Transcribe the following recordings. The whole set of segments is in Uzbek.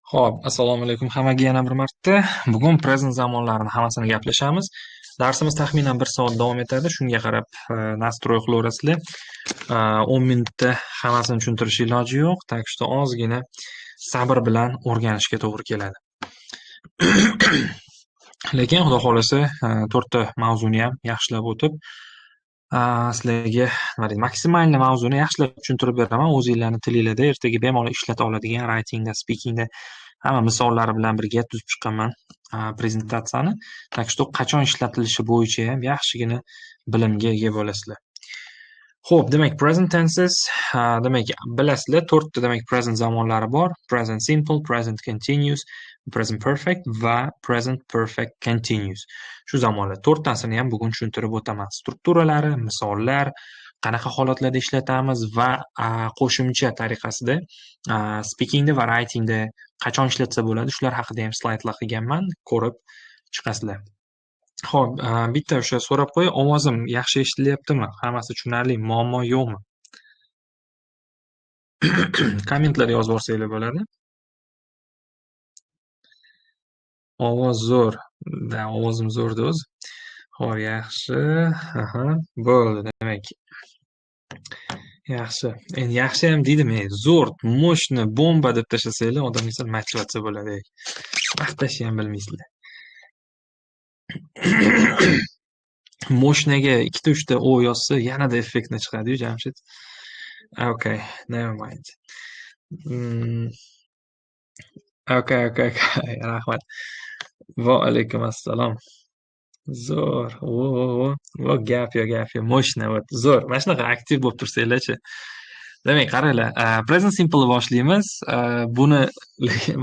Xo'p, assalomu alaykum hammaga yana bir marta. Bugun present zamonlarini hammasini gaplashamiz. Darsimiz taxminan 1 soat davom etadi. Shunga qarab настрой qilaverasizlar. 10 minutda hammasini tushuntirish iloji yo'q, так что ozgina sabr bilan o'rganishga to'g'ri keladi. Lekin Xudo xohlasa, to'rtta mavzuni ham yaxshilab o'tib, sizlarga, nima deydi, максимальный mavzuni yaxshilab tushuntirib beraman. O'zinglarni tilinglarda ertaga bemalol ishlata oladigan writingda, speakingda hamma misollari bilan birga tuzib chiqqanman prezentatsiyani. Так что qachon ishlatilishi bo'yicha ham yaxshigina bilimga ega bo'lasizlar. Xo'p, demak, present tenses, demak, bilasizlar, to'rtta, demak, present zamonlari bor: present simple, present continuous, present perfect va present perfect continuous. Shu zamonlar to'rttasini ham bugun tushuntirib o'taman. Strukturalari, misollar, qanaqa holatlarda ishlatamiz va qo'shimcha tariqasida speakingda va writingda qachon ishlatsa bo'ladi, shular haqida ham slaydlar qilganman, ko'rib chiqasizlar. Xo'p, bitta o'sha so'rab qo'yay, ovozim yaxshi eshitilyaptimi? Hammasi tushunarli, muammo yo'qmi? Kommentlarda yozib yuborsanglar bo'ladi. Ovoz zo'r. Да, ovozim zo'rda o'zi. Xo'p, yaxshi. Aha, bo'ldi, demak. Yaxshi. Endi yaxshi ham deydimi? Zo'r, мощно, bomba deb tashlasanglar, odamga sal motivatsiya bo'ladi. Maqtashni ham bilmaysizlar. Мощныйga ikkita, uchta o yozsa, yanada effektni chiqadi-yu, Jamshid. Okay, never mind. Okay. Rahmat. Va alaykum assalom. Zo'r. O, o, gap yo'q, gap yo'q. Мощно, вот, zo'r. Mana shunaqa aktiv bo'lib tursanglar-chi. Demak, qaranglar, present simple boshlaymiz. Buni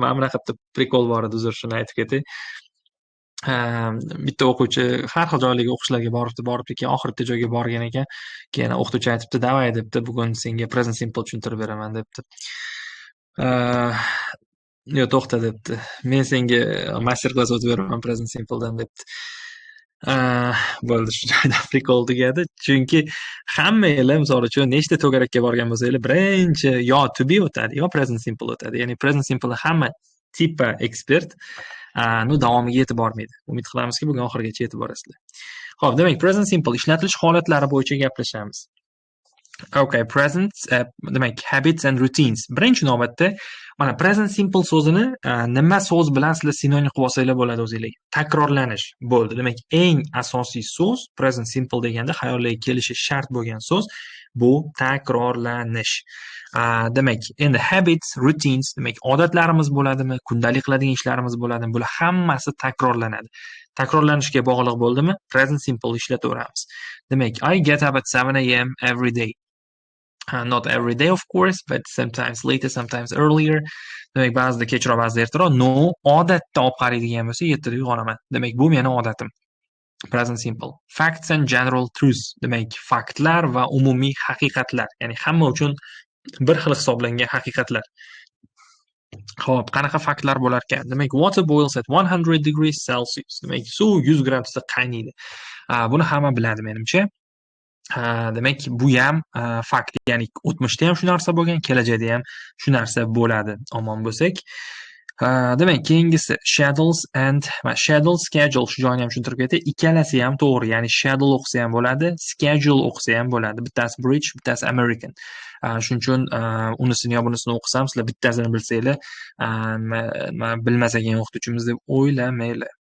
mana bunaqa bitta прикол bor edi, uzr, shuni aytib ketay. Bitta o'quvchi har xil joylarga o'qishlarga boribdi, boribdi, keyin oxiri bitta joyga borgan ekan. Keyin o'qituvchi aytibdi: "Давай", debdi, "bugun senga present simple tushuntirib beraman", debdi. "Yo'q, to'xta", debdi. "Men senga master klass o'tib beraman present simpledan", debdi. Bo'ldi, shu joyda прикол tugadi. Chunki hammanglar, misol uchun, nechta to'garakka borgan bo'lsanglar, birinchi yo to be o'tadi, yo present simple o'tadi. Ya'ni present simpleda hamma типа ekspert, ну, davomiga yetib bormaydi. Umid qilamizki, bugun oxirigacha yetib borasizlar. Xo'p, demak, present simple ishlatilish holatlari bo'yicha gaplashamiz. Okay, present, demak, habits and routines. Birinchi navbatda mana present simple so'zini nima so'z bilan sizlar sinonim qilib olsanglar bo'ladi o'zinglarga? Takrorlanish bo'ldi. Demak, eng asosiy so'z present simple deganda xayollarga kelishi shart bo'lgan so'z bu takrorlanish. Demak, endi habits, routines, demak, odatlarimiz bo'ladimi, kundalik qiladigan ishlarimiz bo'ladimi, bular hammasi takrorlanadi. Takrorlanishga bog'liq bo'ldimi? Present simple ishlataveramiz. Demak, I get up at 7 a.m. every day. Not every day, of course, but sometimes later, sometimes earlier. Demak, ba'zida kechroq, ba'zida ertaroq. Но, odatda olib qaraydigan bo'lsak, 7 da uyg'onaman. Demak, bu meni odatim. Present simple. Facts and general truths. Demak, faktlar va umumiy haqiqatlar. Ya'ni hamma uchun bir xil hisoblangan haqiqatlar. Xo'p, qanaqa faktlar bo'lar ekan? Demak, water boils at 100 degrees Celsius. Demak, suv 100 gradusda qaynaydi. Buni hamma biladi menimcha. Demak, bu ham fakt. Ya'ni o'tmishda ham shu narsa bo'lgan, kelajakda ham shu narsa bo'ladi, omon bo'lsak. Demak, keyingisi schedules and schedule, schedule, shu joyini ham tushuntirib ketay. Ikkalasi ham to'g'ri. Ya'ni schedule o'qisa ham bo'ladi, schedule o'qisa ham bo'ladi. Bittasi British, bittasi American. Shuning uchun unisini yo bunisini o'qisam, sizlar bittasini bilsanglar, nima bilmas ekan o'qituvchimiz deb o'ylamanglar.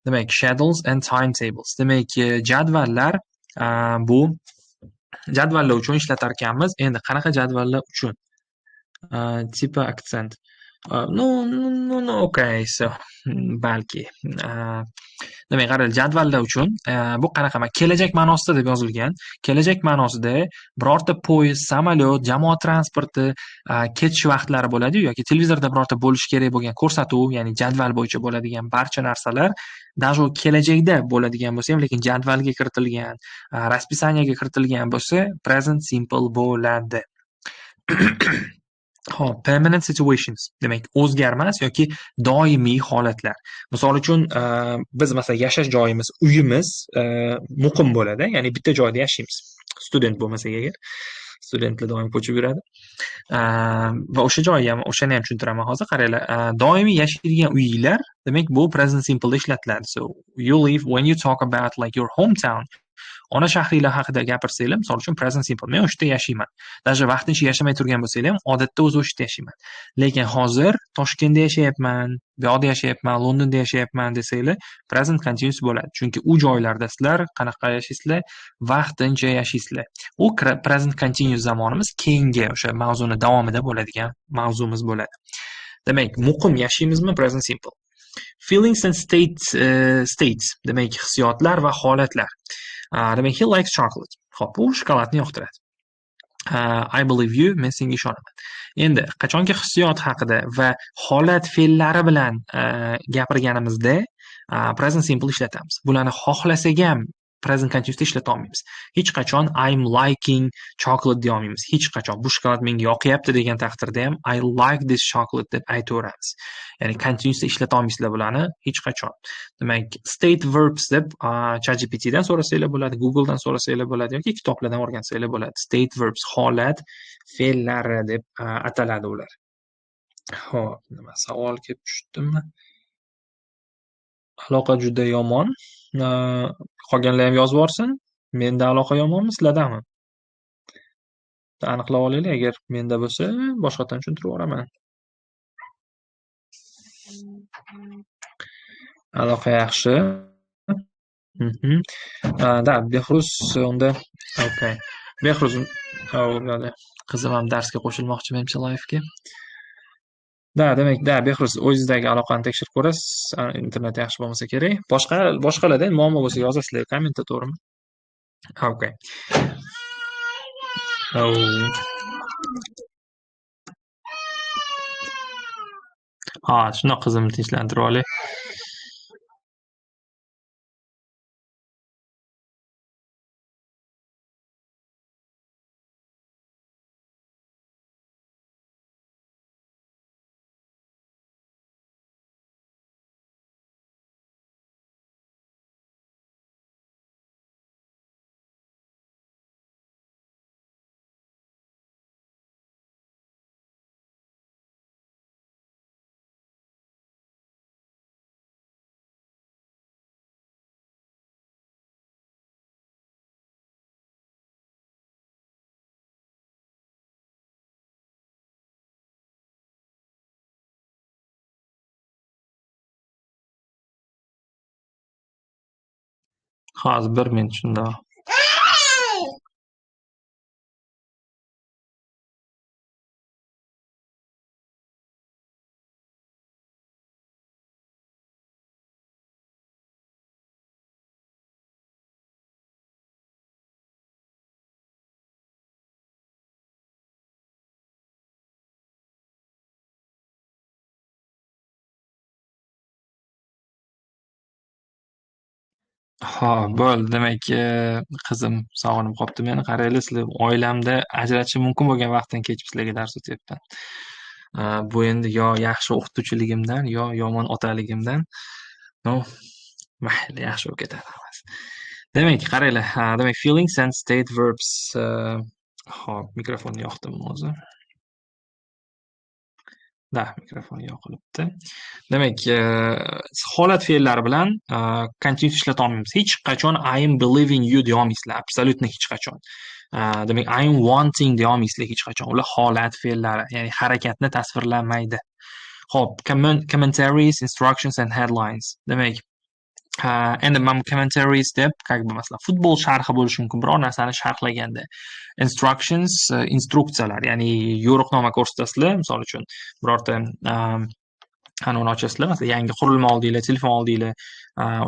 Demak, schedules and timetables. Demak, jadvallar, bu jadvallar uchun ishlatar ekanmiz. Endi qanaqa jadvallar uchun? Типа акцент. Ну, okay, so balki. Demak, qarang, jadvallar uchun bu qanaqa? Kelajak ma'nosida deb yozilgan. Kelajak ma'nosida birorta poyezd, samolyot, jamoat transporti ketish vaqtlari bo'ladi-yu yoki televizorda birorta bo'lishi kerak bo'lgan ko'rsatuv, ya'ni jadval bo'yicha bo'ladigan barcha narsalar, даже u kelajakda bo'ladigan bo'lsa ham, lekin jadvalga kiritilgan, расписание ga kiritilgan bo'lsa, present simple bo'ladi. Xo'p, permanent situations, demak, o'zgarmas yoki doimiy holatlar. Misol uchun, biz, masalan, yashash joyimiz, uyimiz muqim bo'ladi, ya'ni bitta joyda yashaymiz. Student bo'lmasak agar. Studentlar doim ko'chib yuradi. Va o'sha joyi ham, o'shani ham tushuntiraman hozir. Qaranglar, doimiy yashaydigan uyinglar, demak, bu present simple ishlatiladi. So you live, when you talk about like your hometown, ona shahringlar haqida gapirsanglar, misol uchun, present simple: men o'sha yerda yashayman. Даже vaqtincha yashamay turgan bo'lsanglar ham, odatda o'zi o'sha yerda yashayman. Lekin hozir Toshkentda yashayapman, bu yoqda yashayapman, Londonda yashayapman desanglar, present continuous bo'ladi. Chunki u joylarda sizlar qanaqa yashaysizlar? Vaqtincha yashaysizlar. U present continuous zamonimiz keyingi o'sha mavzuni davomida bo'ladigan mavzumiz bo'ladi. Demak, muqim yashaymizmi? Present simple. Feelings and states, demak, hissiyotlar va holatlar. Demak, he likes chocolate. Xo'p, u shokoladni yoqtiradi. I believe you, men senga ishonaman. Endi qachonki hissiyot haqida va holat fe'llari bilan gapirganimizda present simple ishlatamiz. Bularni xohlasak ham present continuousda ishlata olmaymiz. Hech qachon "I'm liking chocolate" deya olmaymiz. Hech qachon. Bu shokolad menga yoqyapti degan taqdirda ham "I like this chocolate" deb aytaveramiz. Ya'ni continuousda ishlata olmaysizlar bularni hech qachon. Demak, state verbs deb ChatGPTdan so'rasanglar bo'ladi, Googledan so'rasanglar bo'ladi yoki kitoblardan o'rgansanglar bo'ladi. State verbs, holat fe'llari deb ataladi ular. Xo'p, nima savol kelib tushdimi? Aloqa juda yomon. Qolganlar ham yozib yuborsin. Menda aloqa yomonmi, sizlardami? Aniqlab olaylik. Agar menda bo'lsa, boshqatdan tushuntirib yuboraman. Aloqa yaxshi. Да, Behruz unda, okay. Behruz, qizim ham darsga qo'shilmoqchi menimcha, live'ga. Да, demak, да, Behruz, o'zingizdagi aloqani tekshirib ko'rasiz. Internet yaxshi bo'lmasa kerak. Boshqalarda endi muammo bo'lsa yozasizlar kommentda, to'g'rimi? Okay. Oh. Ha, shundoq qizimni tinchlantirib olay. Hozir bir minut shundoq. Xo'p, bo'ldi. Demak, qizim sog'inib qolibdi meni. Qaranglar, sizlar, oilamda ajratishim mumkin bo'lgan vaqtdan kechib sizlarga dars o'tyapman. Bu endi yo yaxshi o'qituvchiligimdan, yo yomon otaligimdan. Ну, mayli, yaxshi bo'lib ketadi hammasi. Demak, qaranglar, demak, feelings and state verbs. Xo'p, mikrofonni yoqdimmi o'zi? Да, mikrofon yoqilibdi. Demak, holat fe'llari bilan continuous ishlata olmaymiz. Hech qachon "I am believing you" deya olmaysizlar, абсолютно hech qachon. Demak, "I am wanting" deya olmaysizlar hech qachon. Ular holat fe'llari, ya'ni harakatni tasvirlamaydi. Xo'p, commentaries, instructions and headlines. Demak, endi mana commentaries deb, как бы, masalan, futbol sharhi bo'lishi mumkin, biror narsani sharhlaganda. Instructions, instruksiyalar, ya'ni yo'riqnoma ko'rsatasizlar, misol uchun, birorta anavi ochasizlar, masalan, yangi qurilma oldinglar, telefon oldinglar,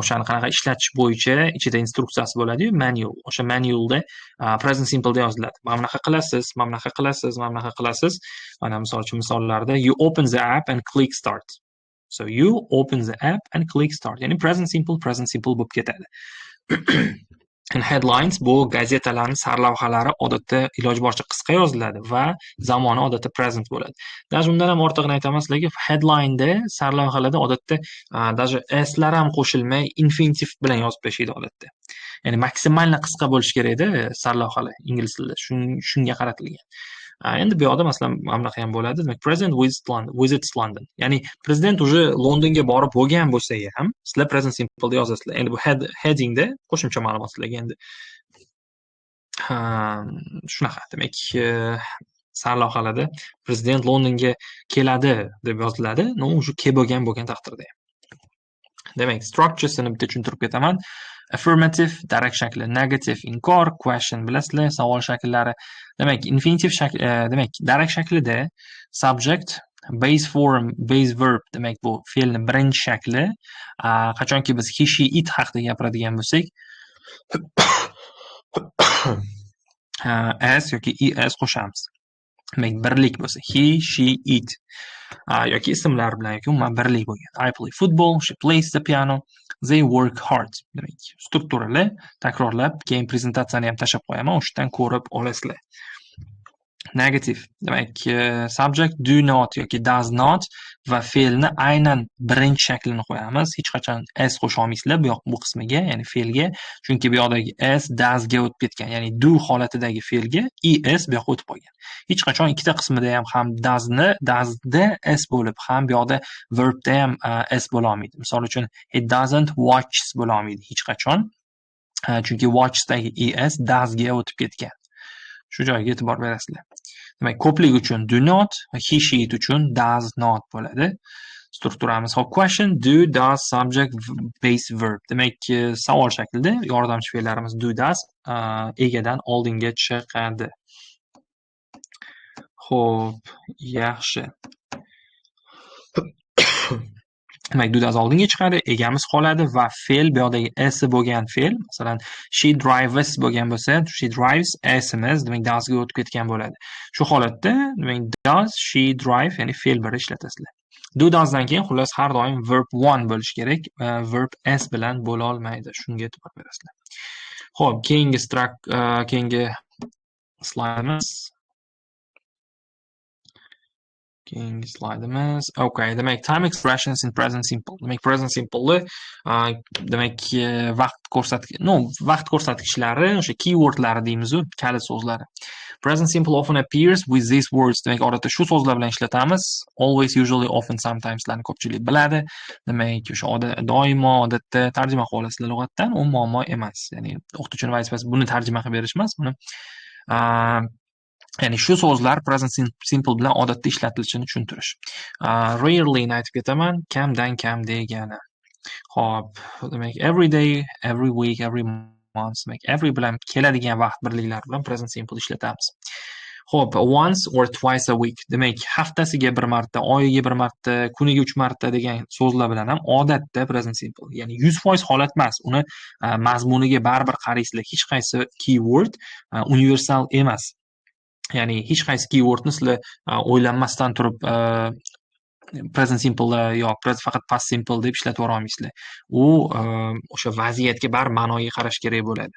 o'shani qanaqa ishlatish bo'yicha ichida instruksiyasi bo'ladi-yu, manual. O'sha manualda present simple yoziladi. Mana bunaqa qilasiz, mana bunaqa qilasiz, mana bunaqa qilasiz. Mana, misol uchun, misollarda you open the app and click start. So you open the app and click start. Ya'ni present simple, present simple bo'lib ketadi. And headlines, bu gazetalarning sarlavhalari odatda iloji boricha qisqa yoziladi va zamoni odatda present bo'ladi. Даже undan ham ortig'ini aytaman sizlarga, headlineda, sarlavhalarda odatda даже s'lar ham qo'shilmay, infinitiv bilan yozib tashlaydi odatda. Ya'ni максимально qisqa bo'lishi kerakda sarlavhalar ingliz tilida, shunga qaratilgan. Endi bu yoqda, masalan, mana bunaqa ham bo'ladi. Demak, president visits London. Ya'ni prezident уже Londonga borib bo'lgan bo'lsa ham, sizlar present simple yozasizlar. Endi bu headingda qo'shimcha ma'lumot sizlarga endi. Shunaqa. Demak, sarlavhalarda prezident Londonga keladi deb yoziladi, но уже kelib bo'lgan taqdirda ham. Demak, structuresini bitta tushuntirib ketaman. Affirmative darak shakli, negative inkor, question bilasizlar, savol shakllari. Demak, infinitive shakl, demak, darak shaklida subject, base form, base verb, demak, bu fe'lni birinchi shakli. Qachonki biz he, she, it haqida gapiradigan bo'lsak, s yoki es qo'shamiz. Demak, birlik bo'lsa he, she, it yoki ismlar bilan yoki umuman birlik bo'lgan. I play football, she plays the piano, they work hard. Demak, strukturalar takrorlab, keyin prezentatsiyani ham tashlab qo'yaman, o'sha yerdan ko'rib olasizlar. Negative. Demak, subject, do not yoki does not va fe'lni aynan birinchi shaklini qo'yamiz. Hech qachon s qo'sha olmaysizlar bu yoq bu qismiga, ya'ni fe'lga, chunki bu yoqdagi s does ga o'tib ketgan, ya'ni do holatidagi fe'lga es bu yoqqa o'tib qolgan. Hech qachon ikkita qismida ham doesni, doesda s bo'lib, ham bu yoqda verbda ham s bo'la olmaydi. Misol uchun, he doesn't watch bo'la olmaydi hech qachon. Chunki watchdagi es does ga o'tib ketgan. Shu joyga e'tibor berasizlar. Demak, ko'plik uchun do not, he, she, it uchun does not bo'ladi. Strukturamiz. Hop, question, do, does, subject, base verb. Demak, savol shaklida yordamchi fe'llarimiz do, does egadan oldinga chiqadi. Xo'p, yaxshi. Demak, do, does oldinga chiqadi, egamiz qoladi va fe'l bu yoqdagi s bo'lgan fe'l, masalan, she drives bo'lgan bo'lsa, she drives s'imiz, demak, does ga o'tib ketgan bo'ladi. Shu holatda, demak, does she drive, ya'ni fe'l bir ishlatasizlar. Do, doesdan keyin xullas har doim verb one bo'lishi kerak, verb s bilan bo'la olmaydi. Shunga e'tibor berasizlar. Xo'p, keyingi slaydimiz. Keyingi slaydimiz. Okay, demak, time expressions in present simple. Demak, present simpleni demak, vaqt ko'rsat, no, vaqt ko'rsatkichlari, o'sha keywordlari deymiz-u, kalit so'zlari. Present simple often appears with these words. Demak, odatda shu so'zlar bilan ishlatamiz. Always, usually, often, sometimeslarni ko'pchilik biladi. Demak, o'sha doimo, odatda tarjima qilib olasizlar lug'atdan, u muammo emas. Ya'ni o'qituvchining vazifasi buni tarjima qilib berish emas, buni ya'ni shu so'zlar present simple bilan odatda ishlatilishini tushuntirish. Rarely ni aytib ketaman, kamdan kam degani. Xo'p, demak, every day, every week, every month, demak, every bilan keladigan vaqt birliklari bilan present simple ishlatamiz. Xo'p, once or twice a week. Demak, haftasiga bir marta, oyiga bir marta, kuniga 3 marta degan so'zlar bilan ham odatda present simple. Ya'ni 100% holat emas. Uni mazmuniga baribir qaraysizlar. Hech qaysi keyword universal emas. Ya'ni hech qaysi keywordni sizlar o'ylanmasdan turib present simple yo faqat past simple deb ishlatib yubora olmaysizlar. U o'sha vaziyatga baribir ma'noga qarash kerak bo'ladi.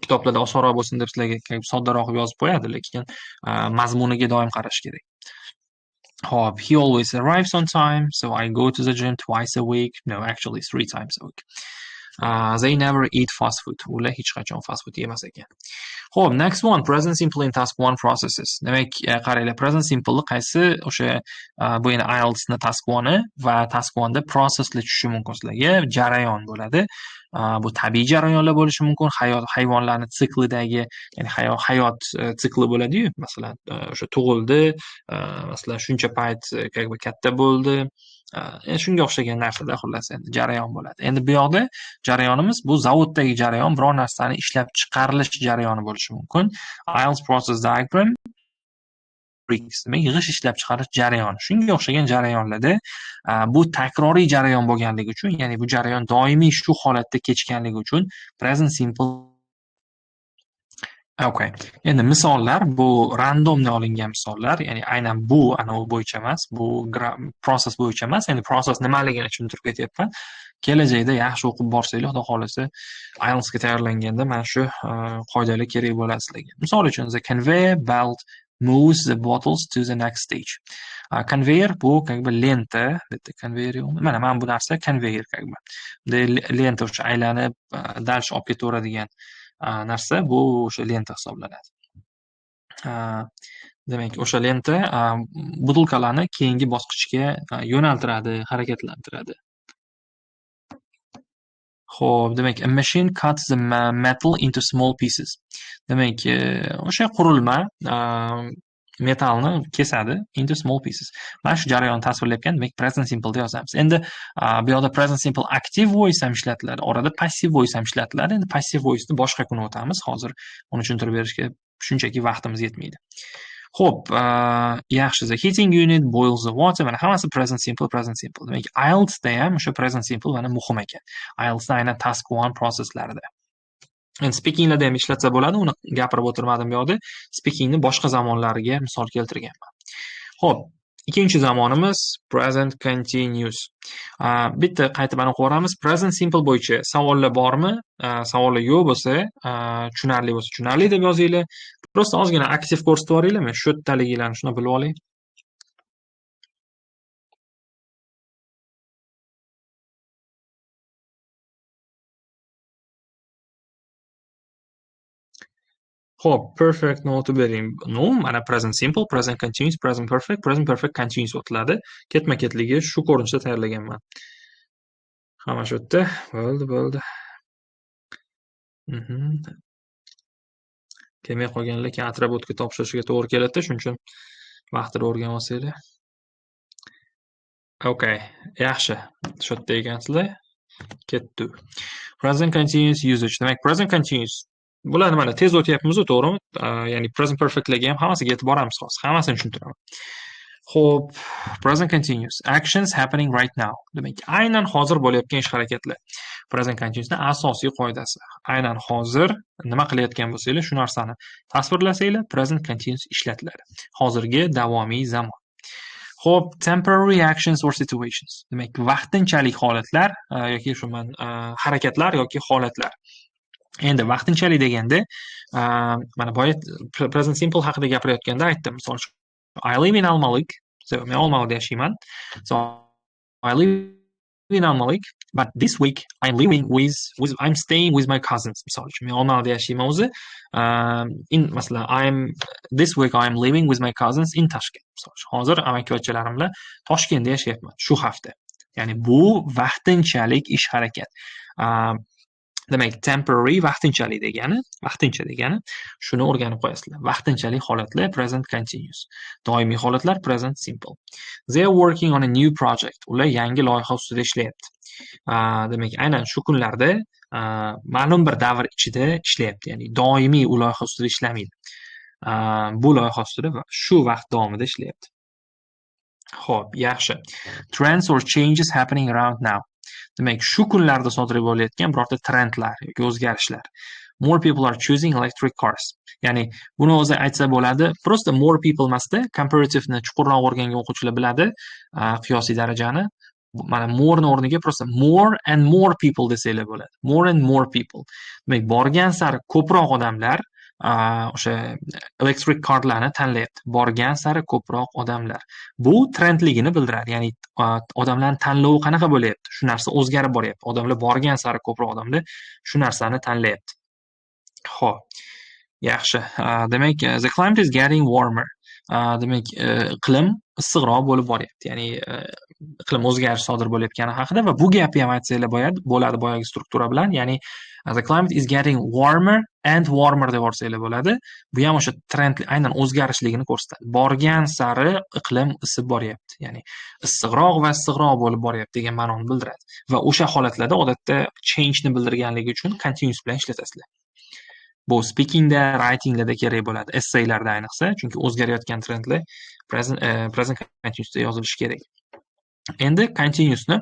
Kitoblarda osonroq bo'lsin deb sizlarga soddaroq qilib yozib qo'yadi, lekin mazmuniga doim qarash kerak. Xo'p, he always arrives on time, so I go to the gym twice a week. No, actually three times a week. They never eat fast food. Ular hech qachon fast food yemas ekan. Xo'p, next one, present simple in task one processes. Demak, qaranglar, present simple qaysi o'sha bu endi IELTSni task 1 va task 1 da processlar tushishi mumkin sizlarga, jarayon bo'ladi. Bu tabiiy jarayonlar bo'lishi mumkin, hayot hayvonlarni siklidagi, ya'ni hayot sikli bo'ladi-yu, masalan, o'sha tug'ildi, masalan, shuncha payt как бы katta bo'ldi. Shunga o'xshagan narsalar xullas endi jarayon bo'ladi. Endi bu yoqda jarayonimiz bu zavoddagi jarayon, biror narsani ishlab chiqarilish jarayoni bo'lishi mumkin. IELTS process diagram, demak, g'isht ishlab chiqarish jarayoni. Shunga o'xshagan jarayonlarda bu takroriy jarayon bo'lganligi uchun, ya'ni bu jarayon doimiy shu holatda kechganligi uchun present simple. Okay. Endi misollar, bu randomni olingan misollar, ya'ni aynan bu anavi bo'yicha emas, bu process bo'yicha emas. Endi process nimaligini tushuntirib ketyapman. Kelajakda yaxshi o'qib borsanglar, Xudo xohlasa, IELTSga tayyorlanganda mana shu qoidalar kerak bo'ladi sizlarga. Misol uchun, the conveyor belt Moves the bottles to the next stage. Konveyer bu как бы lenta, bitta konveyer yo'qmi? Mana bu narsa konveyer как бы. Lenta o'sha aylanib дальше olib ketaveradigan narsa, bu o'sha lenta hisoblanadi. Demak, o'sha lenta butilkalarni keyingi bosqichga yo'naltiradi, harakatlantiradi. Xo'p, demak, a machine cuts the metal into small pieces. Demak, o'sha qurilma metallni kesadi into small pieces. Mana shu jarayonni tasvirlayotgan, demak, present simple da yozamiz. Endi bu yoqda present simple active voice ham ishlatiladi, orada passive voice ham ishlatiladi. Endi passive voice'ni boshqa kuni o'tamiz. Hozir uni tushuntirib berishga shunchaki vaqtimiz yetmaydi. Xo'p, yaxshi. The heating unit boils the water. Mana hammasi present simple, present simple. Demak, IELTSda ham o'sha present simple mana muhim ekan. IELTSda aynan task 1 processlarida. Endi speakinglarda ham ishlatsa bo'ladi, uni gapirib o'tirmadim bu yoqda. Speakingni boshqa zamonlariga misol keltirganman. Xo'p, ikkinchi zamonimiz present continuous. Bitta qaytib aniq yuboramiz. Present simple bo'yicha savollar bormi? Savollar yo'q bo'lsa, tushunarli bo'lsa, tushunarli deb yozinglar. Просто ozgina aktiv ko'rsatib yuboringlar, men shu yerdaliginglarni shuni bilib olay. Xo'p, perfect note bering. No, mana present simple, present continuous, present perfect, present perfect continuous o'tiladi. Ketma-ketligi shu ko'rinishda tayyorlaganman. Hamma shu yerda. Bo'ldi, bo'ldi. Kelmay qolganlar keyin отработка topshirishiga to'g'ri keladi, shuning uchun vaqtida o'rganib olsanglar. Okay, yaxshi. Shu yerda ekansizlar. Ketdi. Present continuous usage. Demak, present continuous bularni mana tez o'tyapmiz-ku, to'g'rimi? Ya'ni present perfectlarga ham hammasiga yetib boramiz hozir. Hammasini tushuntiraman. Xo'p, present continuous actions happening right now. Demak, aynan hozir bo'layotgan ish harakatlar. Present continuousning asosiy qoidasi. Aynan hozir nima qilayotgan bo'lsanglar, shu narsani tasvirlasanglar, present continuous ishlatiladi. Hozirgi davomiy zamon. Xo'p, temporary actions or situations. Demak, vaqtinchalik holatlar yoki shu harakatlar yoki holatlar. Endi vaqtinchalik deganda, mana boya present simple haqida gapirayotganda aytdim. Misol uchun, I live in Almalik. So, men Olmaliqda yashayman. So, I live in Almalik, but this week I'm living with I'm staying with my cousins. Misol uchun, men Olmaliqda yashayman o'zi. In masalan, I'm this week I'm living with my cousins in Tashkent. Misol uchun, hozir amakivachchalarim bilan Toshkentda yashayapman shu hafta. Ya'ni bu vaqtinchalik ish harakat. Demak, temporary vaqtinchalik degani, vaqtincha degani, shuni o'rganib qo'yasizlar. Vaqtinchalik holatlar present continuous. Doimiy holatlar present simple. They are working on a new project. Ular yangi loyiha ustida ishlayapti. Demak, aynan shu kunlarda ma'lum bir davr ichida ishlayapti. Ya'ni doimiy u loyiha ustida ishlamaydi. Bu loyiha ustida shu vaqt davomida ishlayapti. Xo'p, yaxshi. Trends or changes happening around now. Demak, shu kunlarda sodir bo'layotgan birorta trendlar yoki o'zgarishlar. More people are choosing electric cars. Ya'ni buni o'zi aytsa bo'ladi. Просто more people emasda, comparative-ni chuqurroq o'rgangan o'quvchilar biladi, qiyosiy darajani. Mana more ni o'rniga просто more and more people desanglar bo'ladi. More and more people. Demak, borgan sari ko'proq odamlar o'sha electric carlarni tanlayapti. Borgan sari ko'proq odamlar. Bu trendligini bildiradi. Ya'ni odamlarning tanlovi qanaqa bo'lyapti? Shu narsa o'zgarib boryapti. Odamlar borgan sari ko'proq odamlar shu narsani tanlayapti. Xo'p. Yaxshi. Demak, the climate is getting warmer. Demak, iqlim issiqroq bo'lib boryapti. Ya'ni iqlim o'zgarishi sodir bo'layotgani haqida va bu gapni ham aytsanglar bo'ladi boyagi struktura bilan. Ya'ni the climate is getting warmer and warmer deb yuborsanglar bo'ladi. Bu ham o'sha trend aynan o'zgarishligini ko'rsatadi. Borgan sari iqlim isib boryapti. Ya'ni issiqroq va issiqroq bo'lib boryapti degan ma'noni bildiradi. Va o'sha holatlarda odatda change ni bildirganligi uchun continuous bilan ishlatasizlar. Bu speakingda, writinglarda kerak bo'ladi, essaylarda ayniqsa, chunki o'zgarayotgan trendlar present continuousda yozilishi kerak. Endi continuousni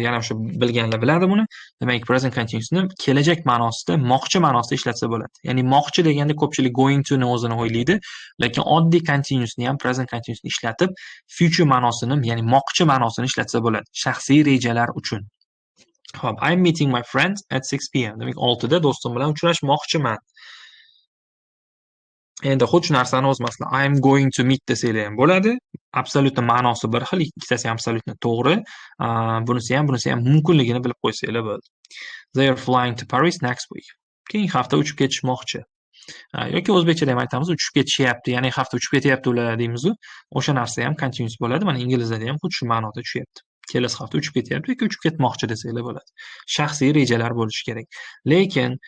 yana o'sha bilganlar biladi buni. Demak, present continuousni kelajak ma'nosida, moqchi ma'nosida ishlatsa bo'ladi. Ya'ni moqchi deganda ko'pchilik going to ni o'zini o'ylaydi, lekin oddiy continuousni ham present continuousni ishlatib, future ma'nosini, ya'ni moqchi ma'nosini ishlatsa bo'ladi shaxsiy rejalar uchun. Xo'p, I'm meeting my friend at 6 p.m. Demak, 6 da do'stim bilan uchrashmoqchiman. Endi xuddi shu narsani o'zi, masalan, I am going to meet desanglar ham bo'ladi. Absolyutно ma'nosi bir xil, ikkitasi ham absolyutно to'g'ri. Bunisi ham, bunisi ham mumkinligini bilib qo'ysanglar bo'ldi. They are flying to Paris next week. Keyingi hafta uchib ketishmoqchi. Yoki o'zbekchada ham aytamiz, uchib ketishyapti, ya'ni hafta uchib ketyapti ular deymiz-u. O'sha narsa ham continuous bo'ladi. Mana inglizlarda ham xuddi shu ma'noda tushyapti. Kelasi hafta uchib ketyapti yoki uchib ketmoqchi desanglar bo'ladi. Shaxsiy rejalar bo'lishi kerak. Lekin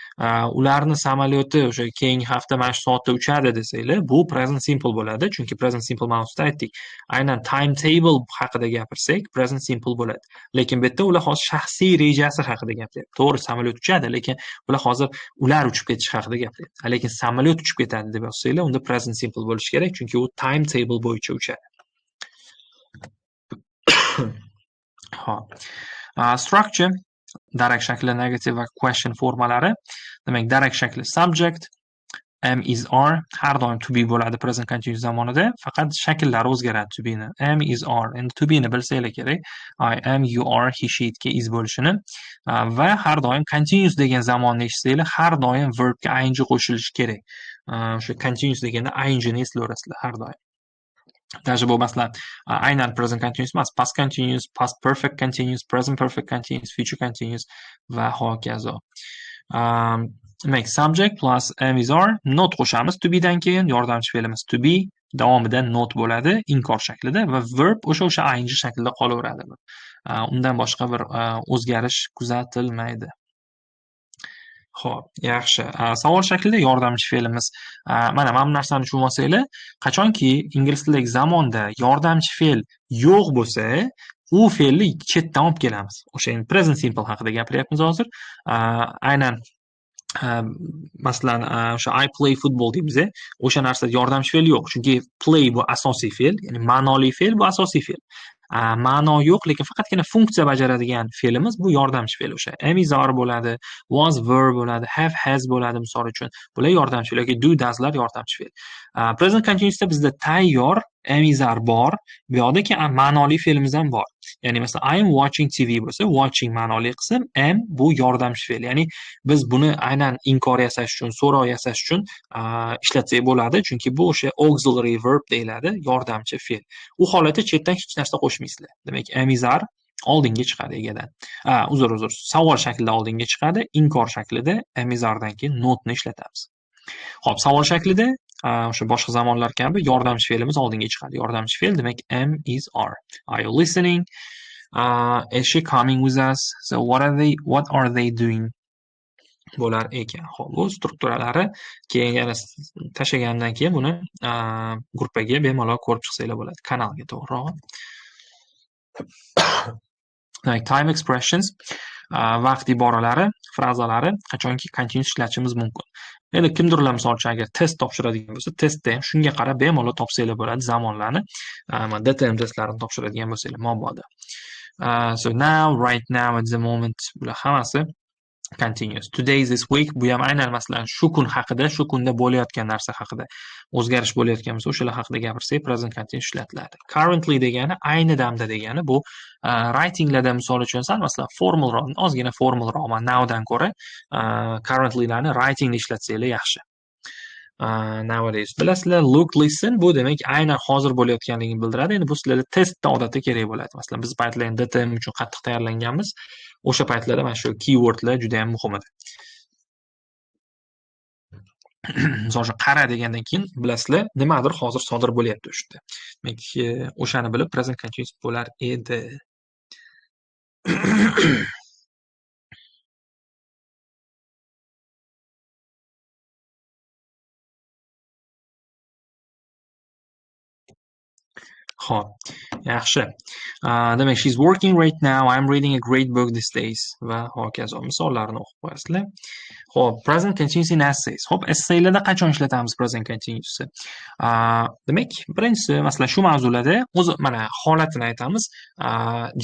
ularni samolyoti o'sha keyingi hafta mana shu soatda uchadi desanglar, bu present simple bo'ladi. Chunki present simple mavzusida aytdik. Aynan timetable haqida gapirsak, present simple bo'ladi. Lekin bu yerda ular hozir shaxsiy rejasi haqida gapiryapti. To'g'ri, samolyot uchadi, lekin ular hozir ular uchib ketish haqida gapiryapti. Lekin samolyot uchib ketadi deb yozsanglar, unda present simple bo'lishi kerak, chunki u timetable bo'yicha uchadi. Xo'p. Structure, darak shakli, negative va question formalari. Demak, darak shakli subject, am, is, are har doim to be bo'ladi present continuous zamonida, faqat shakllari o'zgaradi to be'ni. Am, is, are. Endi to be'ni bilsanglar kerak. I am, you are, he, she, itga is bo'lishini va har doim continuous degan zamonni eshitsanglar, har doim verbga ing qo'shilishi kerak. O'sha continuous deganda ingni eslayverasizlar har doim. Даже bu masalan aynan present continuous emas, past continuous, past perfect continuous, present perfect continuous, future continuous va hokazo. Demak, subject plus am, is, are, not qo'shamiz to be'dan keyin, yordamchi fe'limiz to be, davomida not bo'ladi inkor shaklida va verb o'sha ing shaklida qolaveradi. Undan boshqa bir o'zgarish kuzatilmaydi. Xo'p, yaxshi. Savol shaklida yordamchi fe'limiz. Mana bu narsani tushunib olsanglar, qachonki ingliz tilidagi zamonda yordamchi fe'l yo'q bo'lsa, u fe'lni chetdan olib kelamiz. O'sha endi present simple haqida gapiryapmiz hozir. Aynan masalan, o'sha I play football deymiz, o'sha narsada yordamchi fe'l yo'q. Chunki play bu asosiy fe'l, ya'ni ma'noli fe'l bu asosiy fe'l. Ma'no yo'q, lekin faqatgina funksiya bajaradigan fe'limiz bu yordamchi fe'l o'sha. Am, is, are bo'ladi, was, were bo'ladi, have, has bo'ladi misol uchun. Bular yordamchi fe'l yoki do, doeslar yordamchi fe'l. Present continuousda bizda tayyor am, is, are bor. Bu yoqda keyin ma'noli fe'limiz ham bor. Ya'ni masalan I am watching TV bo'lsa, watching ma'noli qism, am bu yordamchi fe'l. Ya'ni biz buni aynan inkor yasash uchun, so'rov yasash uchun ishlatsak bo'ladi, chunki bu o'sha auxiliary verb deyiladi, yordamchi fe'l. U holatda chetdan hech narsa qo'shmaysizlar. Demak, am, is, are oldinga chiqadi egadan. Uzr, savol shaklida oldinga chiqadi, inkor shaklida am, is, aredan keyin notni ishlatamiz. Xo'p, savol shaklida o'sha boshqa zamonlar kabi yordamchi fe'limiz oldinga chiqadi. Yordamchi fe'l demak am, is, are. Are you listening? Is she coming with us? So what are they doing? Bo'lar ekan. Xo'p, bu strukturalari keyin yana tashlagandan keyin buni gruppaga bemalol ko'rib chiqsanglar bo'ladi. Kanalga to'g'rirog'i. Demak, time expressions, vaqt iboralari, frazalari qachonki continuous ishlatishimiz mumkin. Endi kimdirlar misol uchun agar test topshiradigan bo'lsa, testda ham shunga qarab bemalol topsanglar bo'ladi zamonlarni. DTM testlarini topshiradigan bo'lsanglar mabodo. So now, right now, at the moment bular hammasi continuous. Today, this week bu ham aynan masalan shu kun haqida, shu kunda bo'layotgan narsa haqida, o'zgarish bo'layotgan bo'lsa, o'shalar haqida gapirsak, present continuous ishlatiladi. Currently degani ayni damda degani, bu writinglarda misol uchun sal masalan formalroq, ozgina formalroq nowdan ko'ra currentlylarni writingda ishlatsanglar yaxshi. Nowadays bilasizlar, look, listen bu demak aynan hozir bo'layotganligini bildiradi. Endi bu sizlarga testda odatda kerak bo'ladi. Masalan, biz paytlar endi DTM uchun qattiq tayyorlanganmiz. O'sha paytlarda mana shu keywordlar juda ham muhim edi. Misol uchun, qara degandan keyin bilasizlar, nimadir hozir sodir bo'lyapti o'sha yerda. Demak, o'shani bilib present continuous bo'lar edi. Xo'p, yaxshi. Demak, she's working right now. I'm reading a great book these days va hokazo misollarni o'qib qo'yasizlar. Xo'p, present continuous in essays. Xo'p, essaylarda qachon ishlatamiz present continuousni? Demak, birinchisi, masalan, shu mavzularda o'zi mana holatini aytamiz.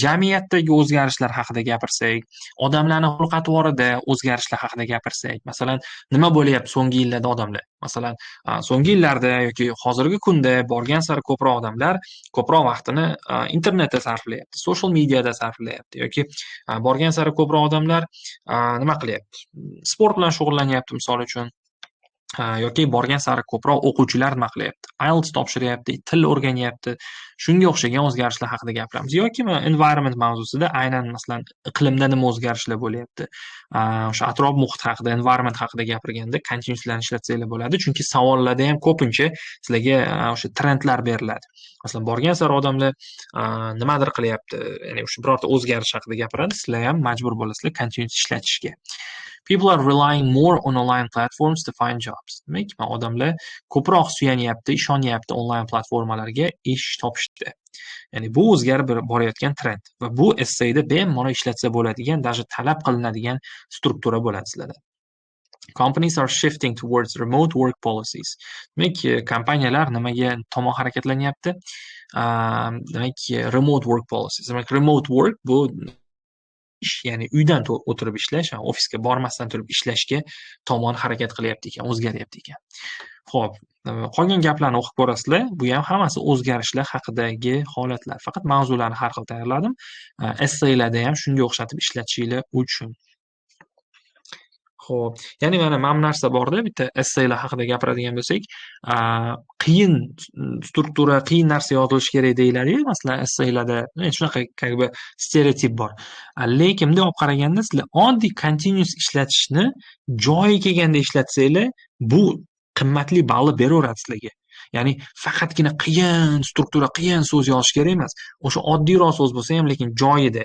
Jamiyatdagi o'zgarishlar haqida gapirsak, odamlarning xulq-atvorida o'zgarishlar haqida gapirsak, masalan, nima bo'lyapti so'nggi yillarda odamlar? Masalan, so'nggi yillarda yoki hozirgi kunda borgan sari ko'proq odamlar ko'proq vaqtini internetda sarflayapti, social mediada sarflayapti yoki borgan sari ko'proq odamlar nima qilyapti? Sport bilan shug'ullanyapti misol uchun. Yoki borgan sari ko'proq o'quvchilar nima qilyapti? IELTS topshiryapti, til o'rganyapti. Shunga o'xshagan o'zgarishlar haqida gapiramiz. Yoki environment mavzusida aynan masalan iqlimda nima o'zgarishlar bo'lyapti? O'sha atrof muhit haqida, environment haqida gapirganda continuouslarni ishlatsanglar bo'ladi. Chunki savollarda ham ko'pincha sizlarga o'sha trendlar beriladi. Masalan, borgan sari odamlar nimadir qilyapti, ya'ni o'sha birorta o'zgarish haqida gapiradi, sizlar ham majbur bo'lasizlar continuous ishlatishga. People are relying more on online platforms to find jobs. Demak, odamlar ko'proq suyanyapti, ishonyapti onlayn platformalarga ish topishda. Ya'ni bu o'zgarib borayotgan trend va bu essayda bemalol ishlatsa bo'ladigan, даже talab qilinadigan struktura bo'ladi sizlarda. Companies are shifting towards remote work policies. Demak, kompaniyalar nimaga tomon harakatlanyapti? Demak, remote work policies. Demak, remote work bu ish, ya'ni uydan o'tirib ishlash, ofisga bormasdan turib ishlashga tomon harakat qilyapti ekan, o'zgaryapti ekan. Xo'p, qolgan gaplarni o'qib ko'rasizlar. Bu ham hammasi o'zgarishlar haqidagi holatlar. Faqat mavzularni har xil tayyorladim. Essaylarda ham shunga o'xshatib ishlatishinglar uchun. Xo'p, ya'ni mana bu narsa borda, bitta essaylar haqida gapiradigan bo'lsak, qiyin struktura, qiyin narsa yozilishi kerak deyiladi-yu, masalan, essaylarda shunaqa как бы stereotip bor. Lekin bunday olib qaraganda sizlar oddiy continuous ishlatishni joyi kelganda ishlatsanglar, bu qimmatli balli beraveradi sizlarga. Ya'ni faqatgina qiyin struktura, qiyin so'z yozish kerak emas. O'sha oddiyroq so'z bo'lsa ham, lekin joyida,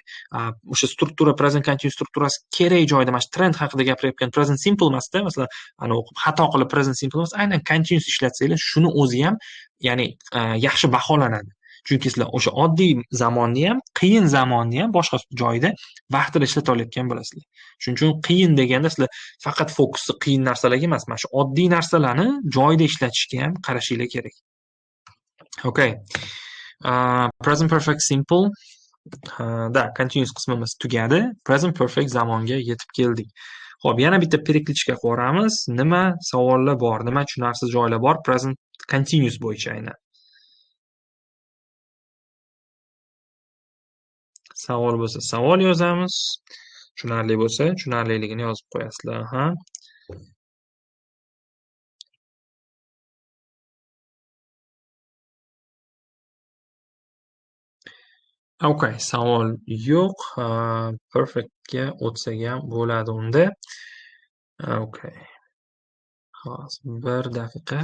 o'sha struktura, present continuous strukturasi kerak joyida, mana shu trend haqida gapirayotgan present simple emasda, masalan, ana o'qib xato qilib present simple emas, aynan continuous ishlatsanglar, shuni o'zi ham, ya'ni yaxshi baholanadi. Chunki sizlar o'sha oddiy zamonni ham, qiyin zamonni ham boshqa joyda vaqtida ishlata olayotgan bo'lasizlar. Shuning uchun qiyin deganda sizlar faqat fokusni qiyin narsalarga emas, mana shu oddiy narsalarni joyida ishlatishga ham qarashinglar kerak. Okay. Present perfect simple. Да, continuous qismimiz tugadi. Present perfect zamonga yetib keldik. Xo'p, yana bitta перекличка qilib. Nima savollar bor, nima tushunarsiz joylar bor present continuous bo'yicha aynan. Savol bo'lsa savol yozamiz. Tushunarli bo'lsa tushunarliligini yozib qo'yasizlar, ha. Okay, savol yo'q. Perfectga o'tsak ham bo'ladi unda. Okay. Hozir bir daqiqa.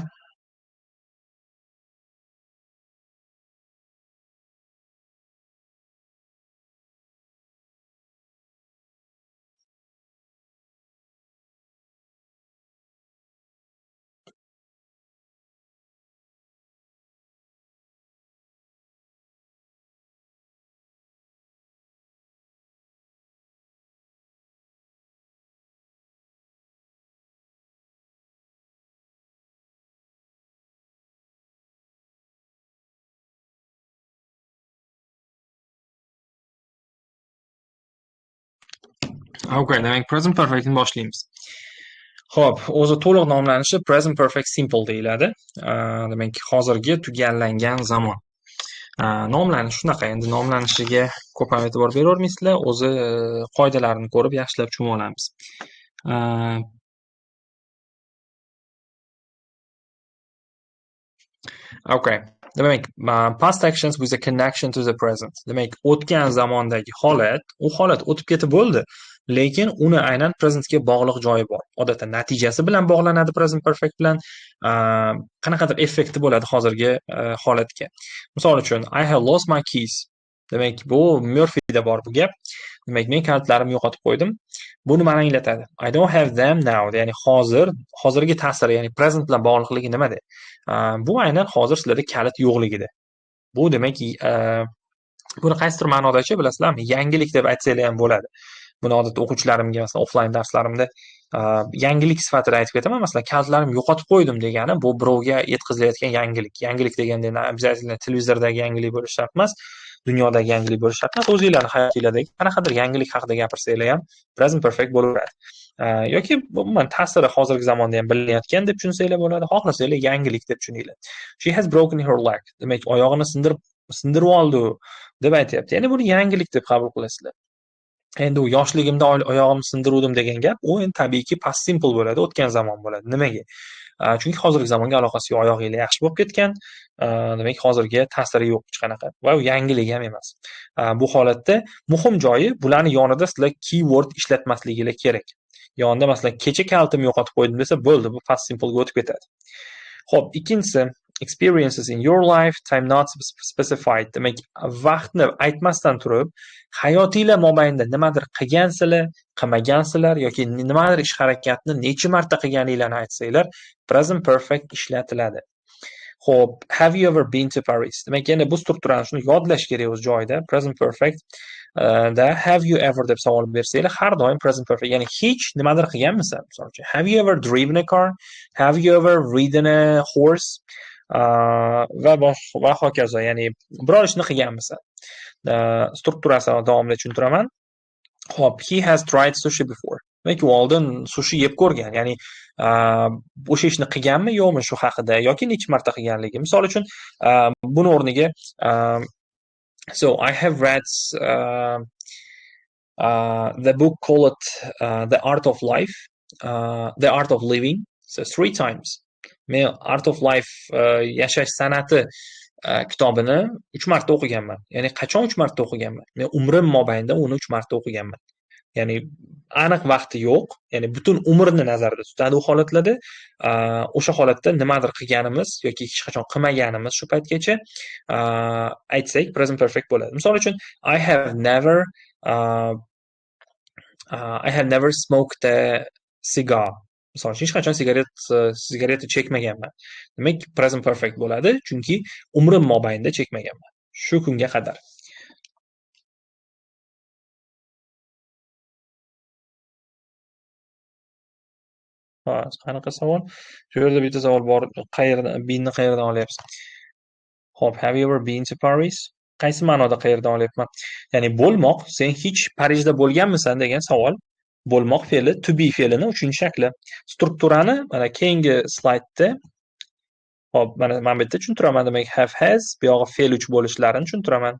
Okay, demak present perfectni boshlaymiz. Xo'p, o'zi to'liq nomlanishi present perfect simple deyiladi. Demak, hozirgi tugallangan zamon. Nomlanishi shunaqa, endi nomlanishiga ko'p ham e'tibor beravermaysizlar, o'zi qoidalarini ko'rib yaxshilab tushunib olamiz. Okay. Demak, past actions with a connection to the present. Demak, o'tgan zamondagi holat, u holat o'tib ketib bo'ldi, lekin uni aynan presentga bog'liq joyi bor. Odatda natijasi bilan bog'lanadi present perfect bilan, qanaqadir effekti bo'ladi hozirgi holatga. Misol uchun, I have lost my keys. Demak, bu Murphyda bor bu gap. Demak, men kalitlarimni yo'qotib qo'ydim. Bu nimani anglatadi? I don't have them now. Ya'ni hozirgi ta'siri, ya'ni present bilan bog'liqligi nimada? Bu aynan hozir sizlarda kalit yo'qligida. Bu demak, buni qaysidir ma'nodachi bilasizlarmi? Yangilik deb aytsanglar ham bo'ladi. Buni odatda o'quvchilarimga, masalan, offline darslarimda yangilik sifatida aytib ketaman. Masalan, kalitlarimni yo'qotib qo'ydim degani bu birovga yetkazilayotgan yangilik. Yangilik deganda обязательно televizordagi yangilik bo'lishi shart emas, dunyodagi yangilik bo'lishi shart emas. O'zinglarning hayotinglardagi qanaqadir yangilik haqida gapirsanglar ham present perfect bo'laveradi. Yoki umuman ta'siri hozirgi zamonda ham bilinayotgan deb tushunsanglar bo'ladi, xohlasanglar yangilik deb tushuninglar. She has broken her leg. Demak, oyog'ini sindirib oldi deb aytyapti. Ya'ni buni yangilik deb qabul qilasizlar. Endi u yoshligimda oyog'imni sindiruvdim degan gap, u endi tabiiyki past simple bo'ladi, o'tgan zamon bo'ladi. Nimaga? Chunki hozirgi zamonga aloqasi yo'q, oyog'inglar yaxshi bo'lib ketgan. Demak, hozirgi ta'siri yo'q hech qanaqa va u yangilik ham emas. Bu holatda muhim joyi bularni yonida sizlar keyword ishlatmasliginglar kerak. Yonida masalan kecha kalitimni yo'qotib qo'ydim desa bo'ldi, bu past simple ga o'tib ketadi. Xo'p, ikkinchisi experiences in your life, time not specified. Demak, vaqtni aytmasdan turib, hayotinglar mobaynida nimadir qilgansizlar, qilmagansizlar yoki nimadir ish harakatni necha marta qilganinglarni aytsanglar, present perfect ishlatiladi. Xo'p, have you ever been to Paris? Demak, yana bu strukturani shuni yodlash kerak o'z joyida. Present perfect da have you ever deb savol bersanglar, har doim present perfect, ya'ni hech nimadir qilganmisan? Misol uchun, have you ever driven a car? Have you ever ridden a horse? Va hokazo, ya'ni biror ishni qilganmisan? Strukturasini davomli tushuntiraman. Xo'p, he has tried sushi before. Demak, u oldin sushi yeb ko'rgan, ya'ni o'sha ishni qilganmi, yo'qmi shu haqida yoki necha marta qilganligi. Misol uchun, buni o'rniga so I have read the book called The Art of Life, The Art of Living, so 3 times. Men Art of Life, yashash san'ati kitobini 3 marta o'qiganman. Ya'ni qachon 3 marta o'qiganman? Men umrim mobaynida uni 3 marta o'qiganman. Ya'ni aniq vaqti yo'q, ya'ni butun umrni nazarda tutadi u holatlarda. O'sha holatda nimadir qilganimiz yoki hech qachon qilmaganimiz shu paytgacha aytsak present perfect bo'ladi. Misol uchun, I have never smoked a cigar. Misol uchun, hech qachon sigareta chekmaganman. Demak, present perfect bo'ladi, chunki umrim mobaynida chekmaganman shu kunga qadar. Qanaqa savol? Shu yerda bitta savol bor. Qayerdan beenni qayerdan olyapsiz? Xo'p, have you ever been to Paris? Qaysi ma'noda qayerdan olyapman? Ya'ni bo'lmoq, sen hech Parijda bo'lganmisan degan savol. Bo'lmoq fe'li to be fe'lini 3-shakli. Strukturani mana keyingi slaydda, xo'p, mana bu yerda tushuntiraman. Demak, have, has, bu yog'i fe'l 3 bo'lishlarini tushuntiraman.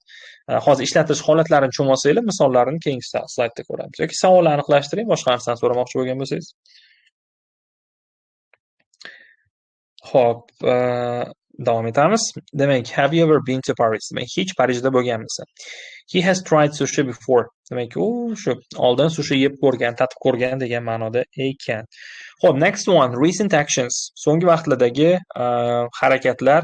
Hozir ishlatish holatlarini tushunib olsanglar, misollarini keyingi slaydda ko'ramiz. Yoki savolni aniqlashtiring, boshqa narsani so'ramoqchi bo'lgan bo'lsangiz. Xo'p, davom etamiz. Demak, have you ever been to Paris? Demak, hech Parijda bo'lganmisan? He has tried sushi before. Demak, u shu oldin sushi yeb ko'rgan, tatib ko'rgan degan ma'noda ekan. Xo'p, next one, recent actions. So'nggi vaqtlardagi harakatlar,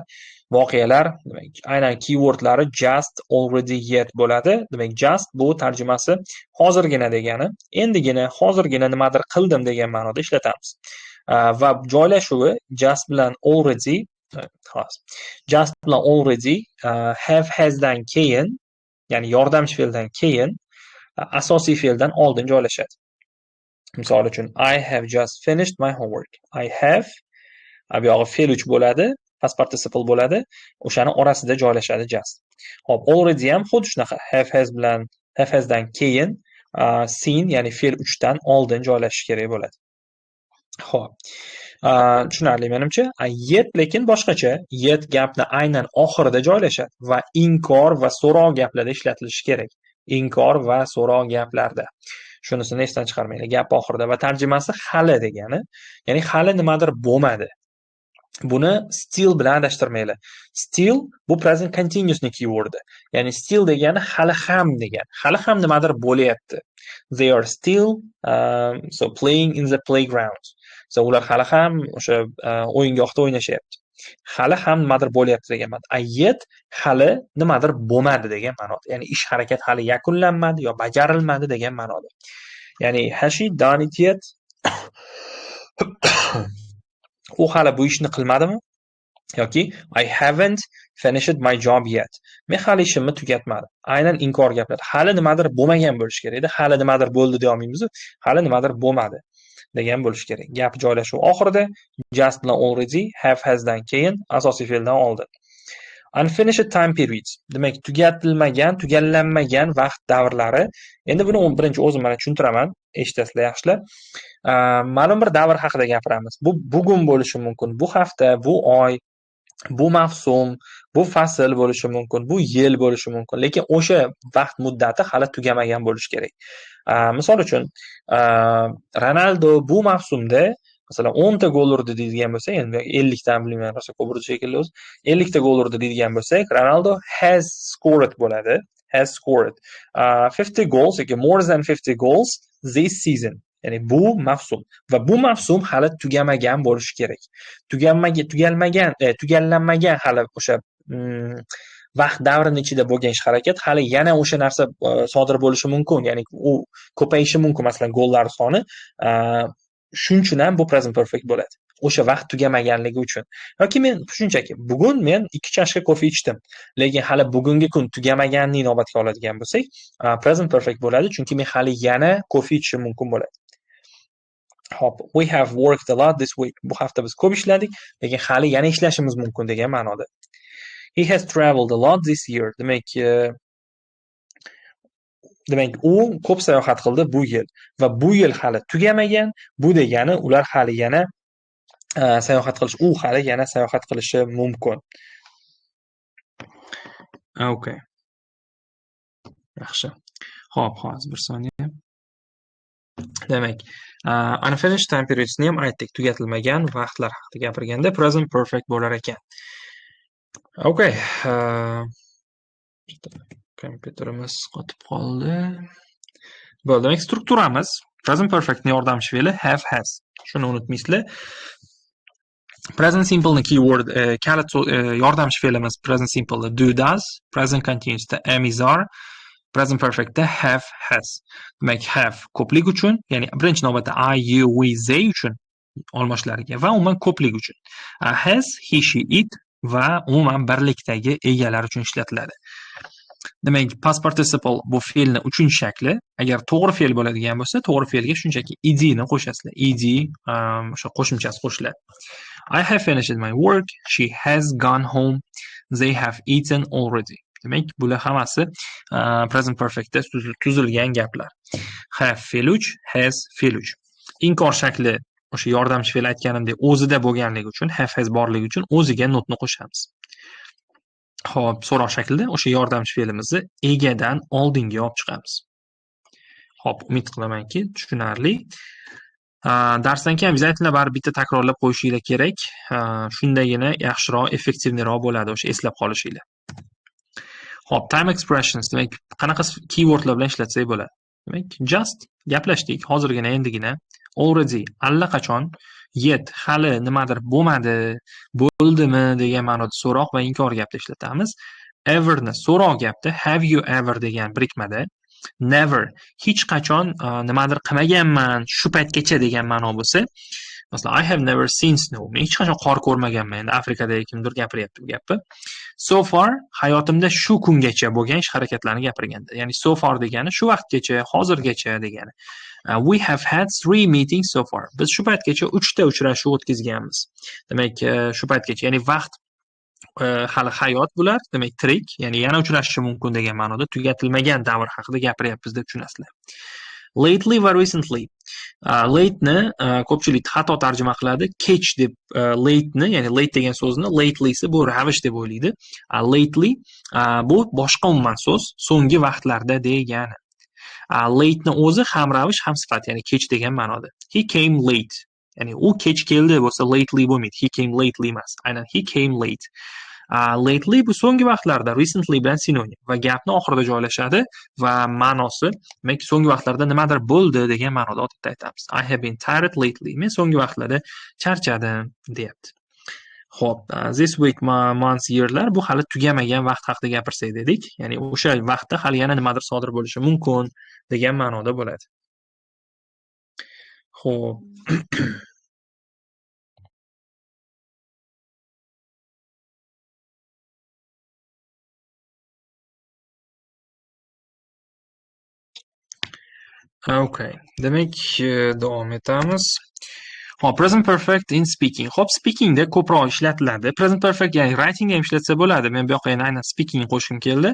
voqealar, demak, aynan keywordlari just, already, yet bo'ladi. Demak, just bu tarjimasi hozirgina degani, endigina, hozirgina nimadir qildim degan ma'noda ishlatamiz. Va joylashuvi just bilan already, xolos. Just bilan already have, hasdan keyin, ya'ni yordamchi fe'ldan keyin asosiy fe'ldan oldin joylashadi. Misol uchun, I have just finished my homework. I have, bu yog'i fe'l 3 bo'ladi, past participle bo'ladi, o'shani orasida joylashadi just. Xo'p, already ham xuddi shunaqa, have, has bilan have, hasdan keyin seen, ya'ni fe'l 3 dan oldin joylashishi kerak bo'ladi. Xo'p. Tushunarli menimcha. Yet lekin boshqacha. Yet gapni aynan oxirida joylashadi va inkor va so'roq gaplarda ishlatilishi kerak. Inkor va so'roq gaplarda. Shunisini esdan chiqarmanglar. Gap oxirida va tarjimasi hali degani, ya'ni hali nimadir bo'lmadi. Buni still bilan adashtirmanglar. Still bu present continuousni keywordi. Ya'ni still degani hali ham degani. Hali ham nimadir bo'lyapti. They are still so playing in the playground. So ular hali ham o'sha o'yingohda o'ynashyapti. Hali ham nimadir bo'lyapti degan ma'no. Yet hali nimadir bo'lmadi degan ma'noda. Ya'ni ish harakat hali yakunlanmadi yo bajarilmadi degan ma'noda. Ya'ni has she done it yet? U hali bu ishni qilmadimi? Yoki I haven't finished my job yet. Men hali ishimni tugatmadim. Aynan inkor gaplar. Hali nimadir bo'lmagan bo'lishi kerak edi. Hali nimadir bo'ldi deya olmaymiz. Hali nimadir bo'lmadi degan bo'lishi kerak. Gap joylashuvi oxirida just bilan already, have, hasdan keyin asosiy fe'ldan oldin. Unfinished time periods. Demak, tugatilmagan, tugallanmagan vaqt davrlari. Endi buni birinchi o'zim mana tushuntiraman, eshitasizlar yaxshilab. Ma'lum bir davr haqida gapiramiz. Bu bugun bo'lishi mumkin, bu hafta, bu oy, bu mavsum, bu fasl bo'lishi mumkin, bu yil bo'lishi mumkin, lekin o'sha vaqt muddati hali tugamagan bo'lishi kerak. Misol uchun, Ronaldo bu mavsumda Masalan, 10 ta gol urdi deydigan bo'lsak, endi 50 tan bilmayman, rosa ko'p urdi shekilli o'zi. 50 ta gol urdi deydigan bo'lsak, Ronaldo has scored bo'ladi. Has scored 50 goals yoki more than 50 goals this season. Ya'ni bu mavsum va bu mavsum hali tugamagan bo'lishi kerak. Tugalmagan, tugallanmagan hali o'sha vaqt davrini ichida bo'lgan ish harakat hali yana o'sha narsa sodir bo'lishi mumkin. Ya'ni u ko'payishi mumkin, masalan, gollar soni. Shuning uchun ham bu present perfect bo'ladi. O'sha vaqt tugamaganligi uchun. Yoki men shunchaki bugun men 2 chashka kofe ichdim, lekin hali bugungi kun tugamaganini inobatga oladigan bo'lsak, present perfect bo'ladi, chunki men hali yana kofe ichishim mumkin bo'ladi. Hop, we have worked a lot this week. Bu hafta biz ko'p ishladik, lekin hali yana ishlashimiz mumkin degan ma'noda. He has traveled a lot this year. Demak, u ko'p sayohat qildi bu yil va bu yil hali tugamagan. Bu degani ular hali yana sayohat qilish, u hali yana sayohat qilishi mumkin. Okay. Yaxshi. Xo'p, hozir bir soniya. Demak, unfinished time periodsni ham aytdik, tugatilmagan vaqtlar haqida gapirganda present perfect bo'lar ekan. Okay. Kompyuterimiz qotib qoldi. Bo'ldi. Demak, strukturamiz present perfectni yordamchi fe'li have, has. Shuni unutmaysizlar. Present simple ni keyword kalit yordamchi fe'limiz present simple do, does, present continuousda am, is, are, present perfectda have, has. Demak, have ko'plik uchun, ya'ni birinchi navbatda I, you, we, they uchun olmoshlariga va umuman ko'plik uchun. Has, he, she, it va umuman birlikdagi egalar uchun ishlatiladi. Demak, past participle bu fe'lni uchinchi shakli. Agar to'g'ri fe'l bo'ladigan bo'lsa, to'g'ri fe'lga shunchaki ed ni qo'shasizlar. Ed o'sha qo'shimchasi qo'shiladi. I have finished my work. She has gone home. They have eaten already. Demak, bular hammasi present perfectda tuzilgan gaplar. Have fe'l 3, has fe'l 3. Inkor shakli o'sha yordamchi fe'l aytganimdek o'zida bo'lganligi uchun, have, has borligi uchun o'ziga notni qo'shamiz. Xo'p, so'roq shaklida o'sha yordamchi fe'limizni egadan oldinga olib chiqamiz. Xo'p, umid qilamanki, tushunarli. Darsdan keyin обязательно baribir bitta takrorlab qo'yishinglar kerak. Shundagina yaxshiroq, effektivniroq bo'ladi o'sha eslab qolishinglar. Xo'p, time expressions, demak, qanaqa keywordlar bilan ishlatsak bo'ladi? Demak, just gaplashdik hozirgina, endigina. Already allaqachon, yet hali nimadir bo'lmadi, bo'ldimi degan ma'noda so'roq va inkor gapda ishlatamiz. Everni so'roq gapda, have you ever degan birikmada, never hech qachon nimadir qilmaganman shu paytgacha degan ma'no bo'lsa, masalan, I have never seen snow. Men hech qachon qor ko'rmaganman. Endi Afrikadagi kimdir gapiryapti bu gapni. So far hayotimda shu kungacha bo'lgan ish harakatlarni gapirganda. Ya'ni so far degani shu vaqtgacha, hozirgacha degani. We have had 3 meetings so far. Biz shu paytgacha 3 ta uchrashuv o'tkazganmiz. Demak, shu paytgacha, ya'ni vaqt hali hayot bular, demak tirik, ya'ni yana uchrashishi mumkin degan ma'noda tugatilmagan davr haqida gapiryapmiz deb tushunasizlar. Lately va recently. Late'ni ko'pchilik xato tarjima qiladi. Kech deb late'ni, ya'ni late degan so'zni lately'si bu ravish deb o'ylaydi. Lately bu boshqa umuman so'z, so'nggi vaqtlarda degani. Late'ni o'zi ham ravish ham sifat, ya'ni kech degan ma'noda. He came late. Ya'ni u kech keldi bo'lsa lately bo'lmaydi. He came lately emas. Aynan he came late. Lately bu so'nggi vaqtlarda, recently bilan sinonim va gapni oxirida joylashadi va ma'nosi, demak, so'nggi vaqtlarda nimadir bo'ldi degan ma'noda odatda aytamiz. I have been tired lately. Men so'nggi vaqtlarda charchadim deyapti. Xo'p, this week, months, yearlar bu hali tugamagan vaqt haqida gapirsak dedik. Ya'ni o'sha vaqtda hali yana nimadir sodir bo'lishi mumkin degan ma'noda bo'ladi. Xo'p. Okay. Demak, davom etamiz. Hop, present perfect in speaking. Hop, speakingda ko'proq ishlatiladi. Present perfect, ya'ni writingda ham ishlatsa bo'ladi. Men bu yoqqa yana aynan speaking qo'shgim keldi.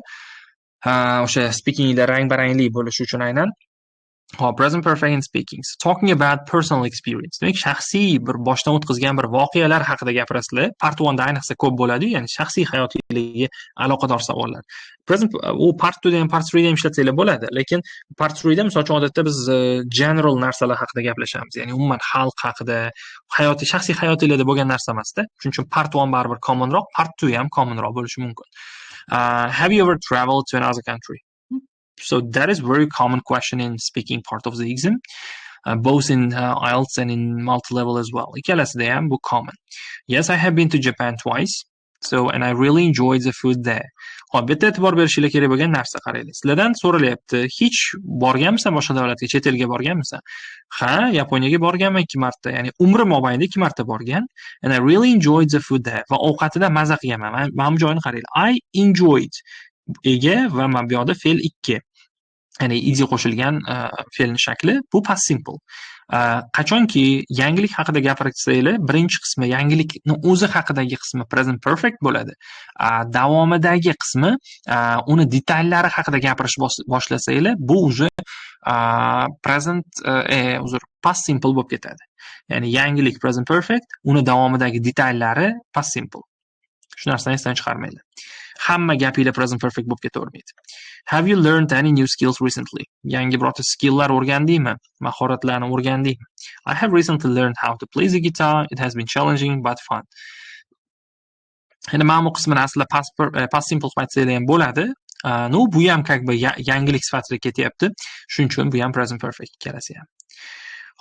O'sha speakingda rang-barangli bo'lishi uchun aynan. Hop, present perfect in speaking. So, talking about personal experience. Demak, shaxsiy bir boshdan o'tkazgan bir voqealar haqida gapirasizlar. Part 1 da ayniqsa ko'p bo'ladi, ya'ni shaxsiy hayotingizga aloqador savollar. Present u part 2 da ham, part 3 da ham ishlatsanglar bo'ladi, lekin part 3 da, misol uchun, odatda biz general narsalar haqida gaplashamiz. Ya'ni umuman xalq haqida, hayoti, shaxsiy hayotinglarda bo'lgan narsa emasda. Shuning uchun part 1 baribir commonroq, part 2 ham commonroq bo'lishi mumkin. Have you ever traveled to another country? So that is very common question in speaking part of the exam, both in IELTS and in multi-level as well. Ikkalasida ham bu common. Yes, I have been to Japan twice. So, and I really enjoyed the food there. Hop, bu yerda e'tibor berishinglar kerak bo'lgan narsa, qaranglar. Sizlardan so'ralyapti, hech borganmisan boshqa davlatga, chet elga borganmisan? Ha, Yaponiyaga borganman ikki marta, ya'ni umrim mobaynida ikki marta borgan. And I really enjoyed the food there. Va ovqatidan maza qilganman. Mana bu joyini qaranglar. I enjoyed ega va mana bu yoqda fe'l ikki. Ya'ni ed qo'shilgan fe'lni shakli, bu past simple. Qachonki yangilik haqida gapirsanglar, birinchi qismi, yangilikni o'zi haqidagi qismi present perfect bo'ladi. Davomidagi qismi, uni detallari haqida gapirish boshlasanglar, bu уже present, uzr, past simple bo'lib ketadi. Ya'ni yangilik present perfect, uni davomidagi detallari past simple. Shu narsani esdan chiqarmanglar. Hamma gapinglar present perfect bo'lib ketavermaydi. Have you learned any new skills recently? Yangi birorta skilllar o'rgandingmi? Mahoratlarni o'rgandingmi? I have recently learned how to play the guitar. It has been challenging but fun. Endi mana bu qismini aslida past simple qilib aytsanglar ham bo'ladi. Ну, bu ham как бы yangilik sifatida ketyapti. Shuning uchun bu ham present perfect, ikkalasi ham.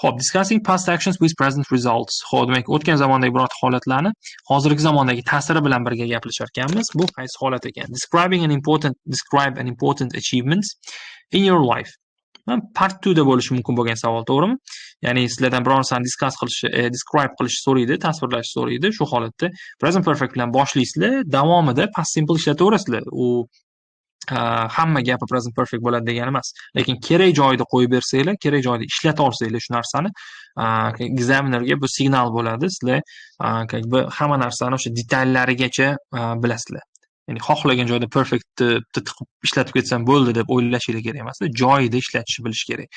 Xo'p, discussing past actions with present results. Xo'p, demak, o'tgan zamondagi birorta holatlarni hozirgi zamondagi ta'siri bilan birga gaplashar ekanmiz. Bu qaysi holat ekan? Describing an important describe an important achievement in your life. Part 2 da bo'lishi mumkin bo'lgan savol, to'g'rimi? Ya'ni sizlardan biror narsani discuss qilishi, describe qilishni so'raydi, tasvirlashni so'raydi. Shu holatda present perfect bilan boshlaysizlar, davomida past simple ishlataverasizlar. U hamma gapi present perfect bo'ladi degani emas. Lekin kerak joyida qo'yib bersanglar, kerak joyida ishlata olsanglar shu narsani, examinerga bu signal bo'ladi. Sizlar как бы hamma narsani o'sha detallarigacha bilasizlar. Ya'ni xohlagan joyda perfectni tiqib ishlatib ketsam bo'ldi deb o'ylashinglar kerak emas, joyida ishlatishni bilish kerak.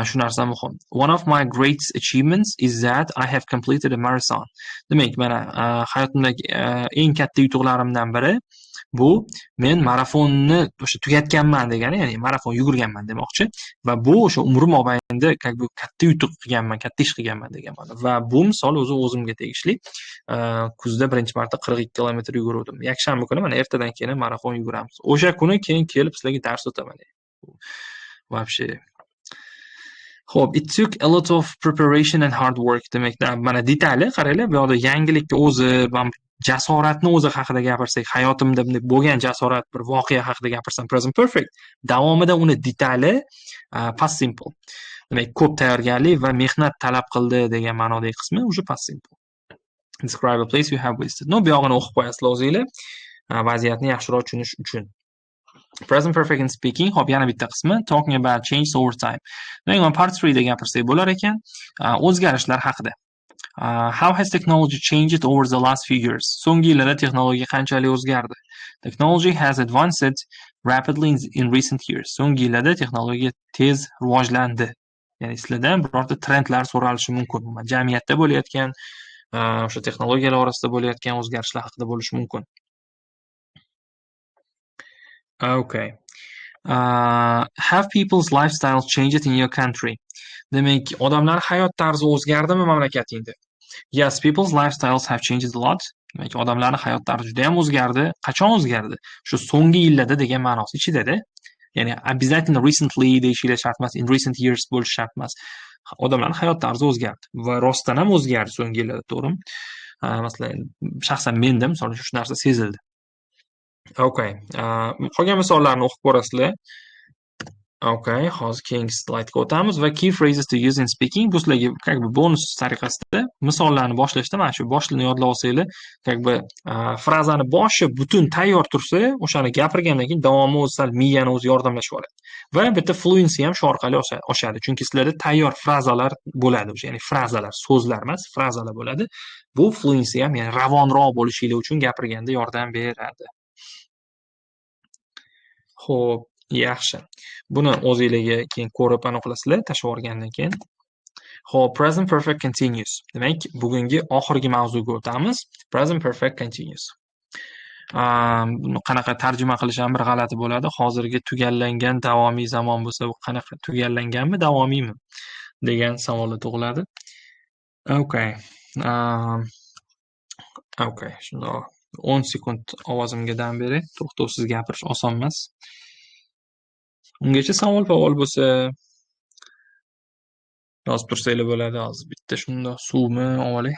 Shu narsa muhim. One of my great achievements is that I have completed a marathon. Demak, mana hayotimdagi eng katta yutuqlarimdan biri bu men marafonni o'sha tugatganman degani, ya'ni marafon yugurganman demoqchi va bu o'sha umrim mobaynida как бы katta yutuq qilganman, katta ish qilganman degan ma'no. Va bu misol o'zi o'zimga tegishli. Kuzda birinchi marta 42 kilometr yuguruvdim. Yakshanba kuni, mana ertadan keyin marafon yuguramiz. O'sha kuni keyin kelib sizlarga dars o'taman. Вообще. Xo'p, it took a lot of preparation and hard work. Demak, mana detali qaranglar, bu yoqda yangilikni o'zi, jasoratni o'zi haqida gapirsak, hayotimda bunday bo'lgan jasorat bir voqea haqida gapirsam present perfect, davomida uni detali past simple. Demak, ko'p tayyorgarlik va mehnat talab qildi degan ma'nodagi qismi уже past simple. Describe a place you have visited. Ну, bu yog'ini o'qib qo'yasizlar o'zinglar, vaziyatni yaxshiroq tushunish uchun. Present perfect in speaking. Hop, yana bitta qismi talking about changes over time. Demak, part 3 da gapirsak bo'lar ekan, o'zgarishlar haqida. How has technology changed over the last few years? So'nggi yillarda texnologiya qanchalik o'zgardi? Technology has advanced rapidly in recent years. So'nggi yillarda texnologiya tez rivojlandi. Ya'ni sizlardan birorta trendlar so'ralishi mumkin. Jamiyatda bo'layotgan, o'sha texnologiyalar orasida bo'layotgan o'zgarishlar haqida bo'lishi mumkin. Okay. Have people's lifestyles changed in your country? Demak, odamlar hayot tarzi o'zgardimi mamlakatingda? Yes, people's lifestyles have changed a lot. Demak, odamlarning hayot tarzi juda ham o'zgardi. Qachon o'zgardi? Shu so'nggi yillarda degan ma'nosi ichida-da. Ya'ni обязательно recently deyishinglar shart emas, in recent years bo'lishi shart emas. Odamlarning hayot tarzi o'zgardi va rostdan ham o'zgardi so'nggi yillarda, to'g'rimi? Masalan, shaxsan menda, misol uchun, shu narsa sezildi. Okay. Qolgan misollarni o'qib ko'rasizlar. Okay, hozir keyingi slaydga o'tamiz va key phrases to use in speaking, bu sizlarga как бы bonus tariqasida misollarni boshlashda mana shu boshini yodlab olsanglar, как бы frazani boshi butun tayyor tursa, o'shani gapirgandan keyin davomi o'zi sal miyani o'zi yordamlashib oladi. Va bitta fluency ham shu orqali oshadi. Chunki sizlarda tayyor frazalar bo'ladi o'sha, ya'ni frazalar, so'zlar emas, frazalar bo'ladi. Bu fluency ham, ya'ni ravonroq bo'lishinglar uchun gapirganda yordam beradi. Xo'p. Yaxshi. Buni o'zinglarga keyin ko'rib aniqlasizlar, tashlab yuborgandan keyin. Xo'p, present perfect continuous. Demak, bugungi oxirgi mavzuga o'tamiz. Present perfect continuous. Buni qanaqa tarjima qilish ham bir g'alati bo'ladi. Hozirgi tugallangan davomiy zamon bo'lsa, bu qanaqa tugallanganmi, davomiymi degan savollar tug'iladi. Okay. Okay, shundoq 10 sekund ovozimga dam beray. To'xtovsiz gapirish oson emas. Ungacha savol-pavol bo'lsa yozib tursanglar bo'ladi. Hozir bitta shundoq suvni olay.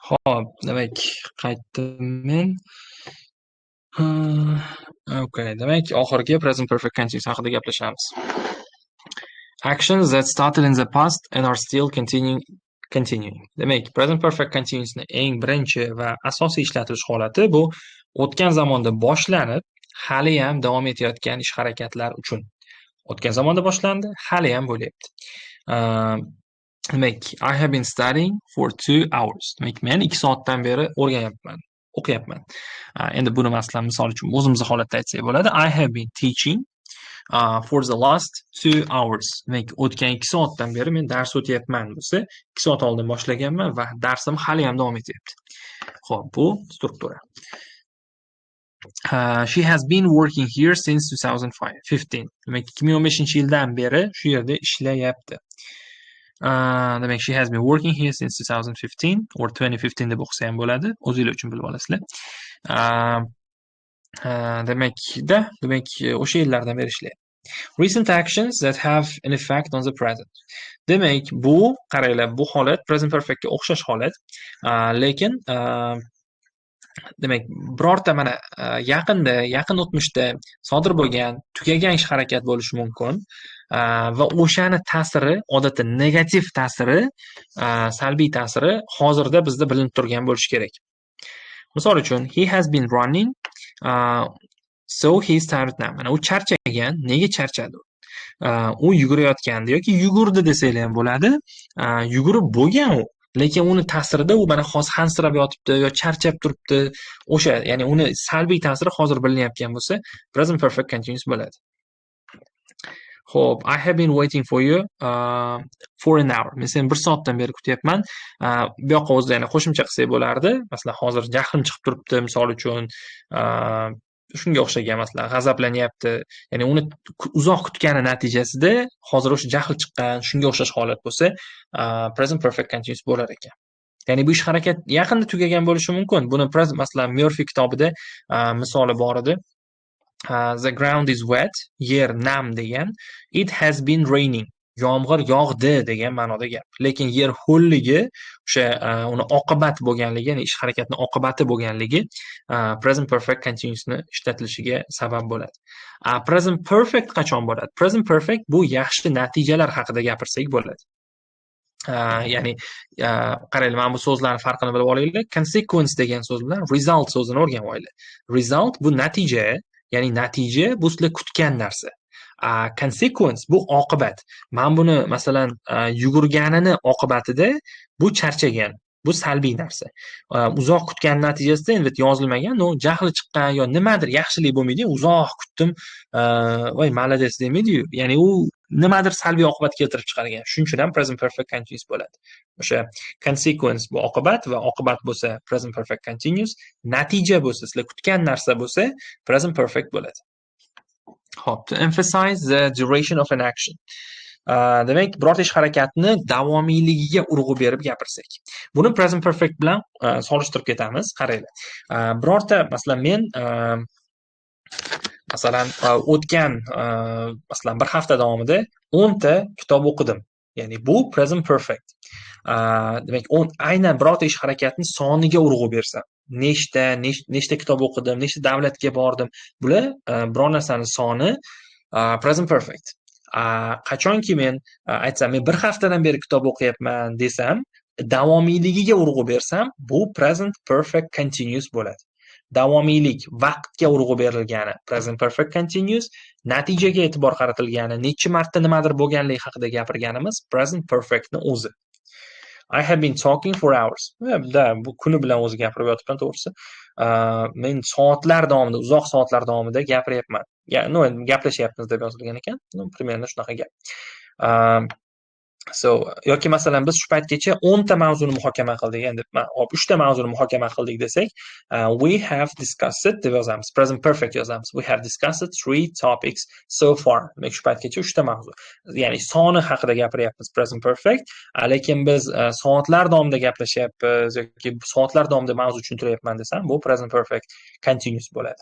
Xo'p, demak, qaytdim men. Okay, demak, oxirgi present perfect continuous haqida gaplashamiz. Actions that started in the past and are still continuing. Demak, present perfect continuousni eng birinchi va asosiy ishlatilish holati bu o'tgan zamonda boshlanib, hali ham davom etayotgan ish harakatlar uchun. O'tgan zamonda boshlandi, hali ham bo'lyapti. Demak, I have been studying for 2 hours. Demak, men 2 soatdan beri o'rganyapman, o'qiyapman. Endi buni masalan, misol uchun o'zimizni holatda aytsak bo'ladi. I have been teaching for the last 2 hours. Demak, o'tgan 2 soatdan beri men dars o'tyapman bo'lsa, 2 soat oldin boshlaganman va darsim hali ham davom etyapti. Xo'p, bu struktura. She has been working here since 2015. Demak, 2015-yildan beri shu yerda ishlayapti. Demak, she has been working here since 2015 or 2015 deb o'qisa ham bo'ladi. O'zinglar uchun bilib olasizlar. Demak, o'sha yillardan beri ishlayapti. Recent actions that have an effect on the present. Demak, bu qaranglar, bu holat present perfectga o'xshash holat, lekin demak, birorta mana yaqinda, yaqin o'tmishda sodir bo'lgan, tugagan ish harakat bo'lishi mumkin va o'shani ta'siri, odatda negativ ta'siri, salbiy ta'siri hozirda bizda bilinib turgan bo'lishi kerak. Misol uchun, he has been running, so he is tired now. Mana u charchagan, nega charchadi? U yugurayotgandi yoki yugurdi desanglar ham bo'ladi. Yugurib bo'lgan u. Lekin uni ta'sirida u mana hozir hansirab yotibdi yo charchab turibdi. O'sha, ya'ni uni salbiy ta'siri hozir bilinayotgan bo'lsa, present perfect continuous bo'ladi. Xo'p, I have been waiting for you for an hour. Men seni 1 soatdan beri kutyapman. Bu yoqqa o'zida yana qo'shimcha qilsak bo'lardi. Masalan, hozir jahlim chiqib turibdi, misol uchun, shunga o'xshagan, masalan, g'azablanyapti. Ya'ni uni uzoq kutgani natijasida hozir o'sha jahl chiqqan, shunga o'xshash holat bo'lsa, present perfect continuous bo'lar ekan. Ya'ni bu ish harakat yaqinda tugagan bo'lishi mumkin. Buni masalan, Murphy kitobida misoli bor edi. The ground is wet, yer nam degan. It has been raining, yomg'ir yog'di degan ma'noda gap. Lekin yer ho'lligi, o'sha uni oqibat bo'lganligi, ya'ni ish harakatning oqibati bo'lganligi present perfect continuousni ishlatilishiga sabab bo'ladi. Present perfect qachon bo'ladi? Present perfect bu yaxshi natijalar haqida gapirsak bo'ladi. Ya'ni qaranglar, mana bu so'zlarning farqini bilib olinglar. Consequence degan so'z bilan result so'zini o'rganib olinglar. Result bu natija, ya'ni natija bu sizlar kutgan narsa. Consequence bu oqibat. Men buni masalan yugurganini oqibatida bu charchagan, bu salbiy narsa. Uzoq kutgan natijasida endi yozilmagan, no jahli chiqqan yo nimadir yaxshilik bo'lmaydi, uzoq kutdim, voy malades demaydi-yu. Ya'ni u nimadir salbiy oqibat keltirib chiqargan. Shuning uchun ham present perfect continuous bo'ladi. O'sha consequence bu oqibat va oqibat bo'lsa present perfect continuous, natija bo'lsa, sizlar kutgan narsa bo'lsa present perfect bo'ladi. Xo'p, to emphasize the duration of an action. Demak, birorta ish harakatni davomiyligiga urg'u berib gapirsak. Buni present perfect bilan solishtirib ketamiz. Qaranglar. Birorta, masalan, men Masalan, o'tgan, masalan, bir hafta davomida 10 ta kitob o'qidim. Ya'ni bu present perfect. Demak, aynan birorta ish harakatni soniga urg'u bersam, nechta kitob o'qidim, nechta davlatga bordim, bular biror narsani soni present perfect. Qachonki men aytsam, men bir haftadan beri kitob o'qiyapman desam, davomiyligiga urg'u bersam, bu present perfect continuous bo'ladi. Davomiylik, vaqtga urg'u berilgani present perfect continuous, natijaga e'tibor qaratilgani, necha marta nimadir bo'lganligi haqida gapirganimiz present perfectni o'zi. I have been talking for hours. Da, bu kuni bilan o'zi gapirib yotibman, to'g'risi. Men soatlar davomida, uzoq soatlar davomida gapiryapman. No, gaplashyapmiz deb yozilgan ekan. No, примерно shunaqa gap. So, yoki masalan biz shu paytgacha 10 ta mavzuni muhokama qildik. Endi hop, 3 ta mavzuni muhokama qildik desak, we have discussed deb yozamiz. Present perfect yozamiz. We have discussed 3 topics so far. Demak, shu paytgacha 3 ta mavzu. Ya'ni soni haqida gapiryapmiz present perfect, lekin biz soatlar davomida gaplashyapmiz yoki soatlar davomida mavzu tushuntiryapman desam, bu present perfect continuous bo'ladi.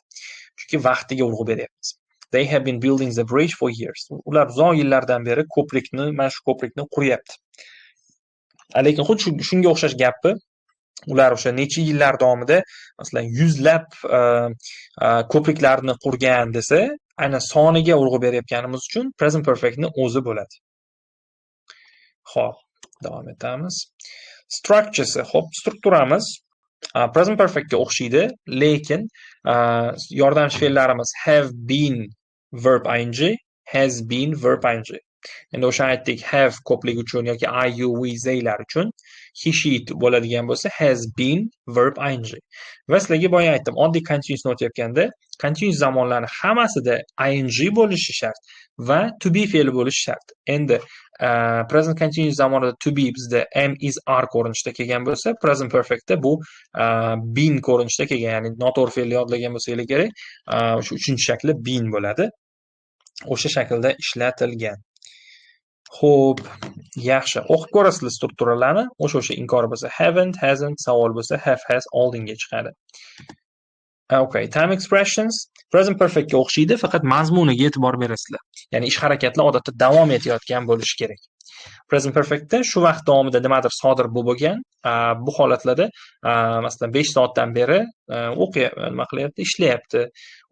Chunki vaqtiga urg'u beryapmiz. They have been building the bridge for years. Ular uzoq yillardan beri ko'prikni, mana shu ko'prikni quryapti. Lekin xuddi shunga o'xshash gapni ular o'sha necha yillar davomida, masalan, yuzlab ko'priklarni qurgan desa, aynan soniga urg'u berayotganimiz uchun present perfectni o'zi bo'ladi. Xo'p, davom etamiz. Structuresi, xo'p, strukturamiz present perfectga o'xshaydi, lekin yordamchi fe'llarimiz have been verb ing, has been verb ing. Endi o'sha aytdik, have ko'plik uchun yoki I, you, we, theylar uchun, he, she, it bo'ladigan bo'lsa has been verb ing. Va sizlarga boya aytdim, oddiy continuousni o'tayotganda continuous zamonlarni hammasida ing bo'lishi shart va to be fe'li bo'lishi shart. Endi present continuous zamonida to be bizda am, is, are ko'rinishida kelgan bo'lsa, present perfectda bu been ko'rinishida kelgan, ya'ni noto'g'ri fe'lni yodlagan bo'lsanglar kerak, o'sha uchinchi shakli been bo'ladi. O'sha shaklda ishlatilgan. Xo'p, yaxshi. O'qib ko'rasizlar strukturalarni. O'sha inkor bo'lsa haven't, hasn't, savol bo'lsa have, has oldinga chiqadi. Okay, time expressions present perfectga o'xshaydi, faqat mazmuniga e'tibor berasizlar. Ya'ni ish harakatlar odatda davom etayotgan bo'lishi kerak. Present perfectda shu vaqt davomida nimadir sodir bo'lgan, bu holatlarda, masalan, 5 soatdan beri o'qiyapti, nima qilyapti, ishlayapti.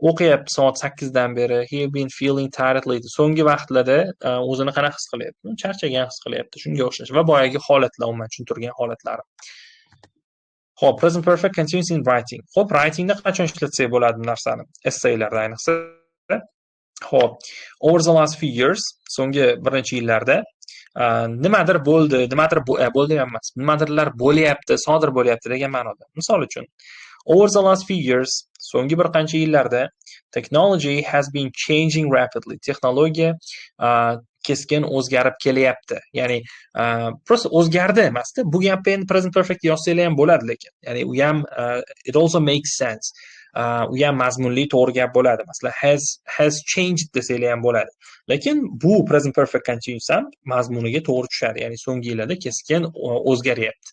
O'qiyapti soat 8 dan beri. He been feeling tired lately. So'nggi vaqtlarda o'zini qanaqa his qilyapti? Charchagan his qilyapti. Shunga o'xshash va boyagi holatlar, umuman tushuntirgan holatlari. Xo'p, present perfect continuous in writing. Xo'p, writingda qachon ishlatsak bo'ladi bu narsani? Essaylarda ayniqsa. Xo'p, over the last few years, so'nggi bir necha yillarda nimadir bo'ldi, nimadir bo'ldi emas, nimadirlar bo'lyapti, sodir bo'lyapti degan ma'noda. Misol uchun, over the last few years, so'nggi bir qancha yillarda technology has been changing rapidly. Texnologiya keskin o'zgarib kelyapti. Ya'ni просто o'zgardi emasda. Bu gapni endi present perfect yozsanglar ham bo'ladi lekin. Ya'ni u ham it also makes sense. U ham mazmunli to'g'ri gap bo'ladi. Masalan, has changed desanglar ham bo'ladi. Lekin bu present perfect continuous ham mazmuniga to'g'ri tushadi. Ya'ni so'nggi yillarda keskin o'zgaryapti.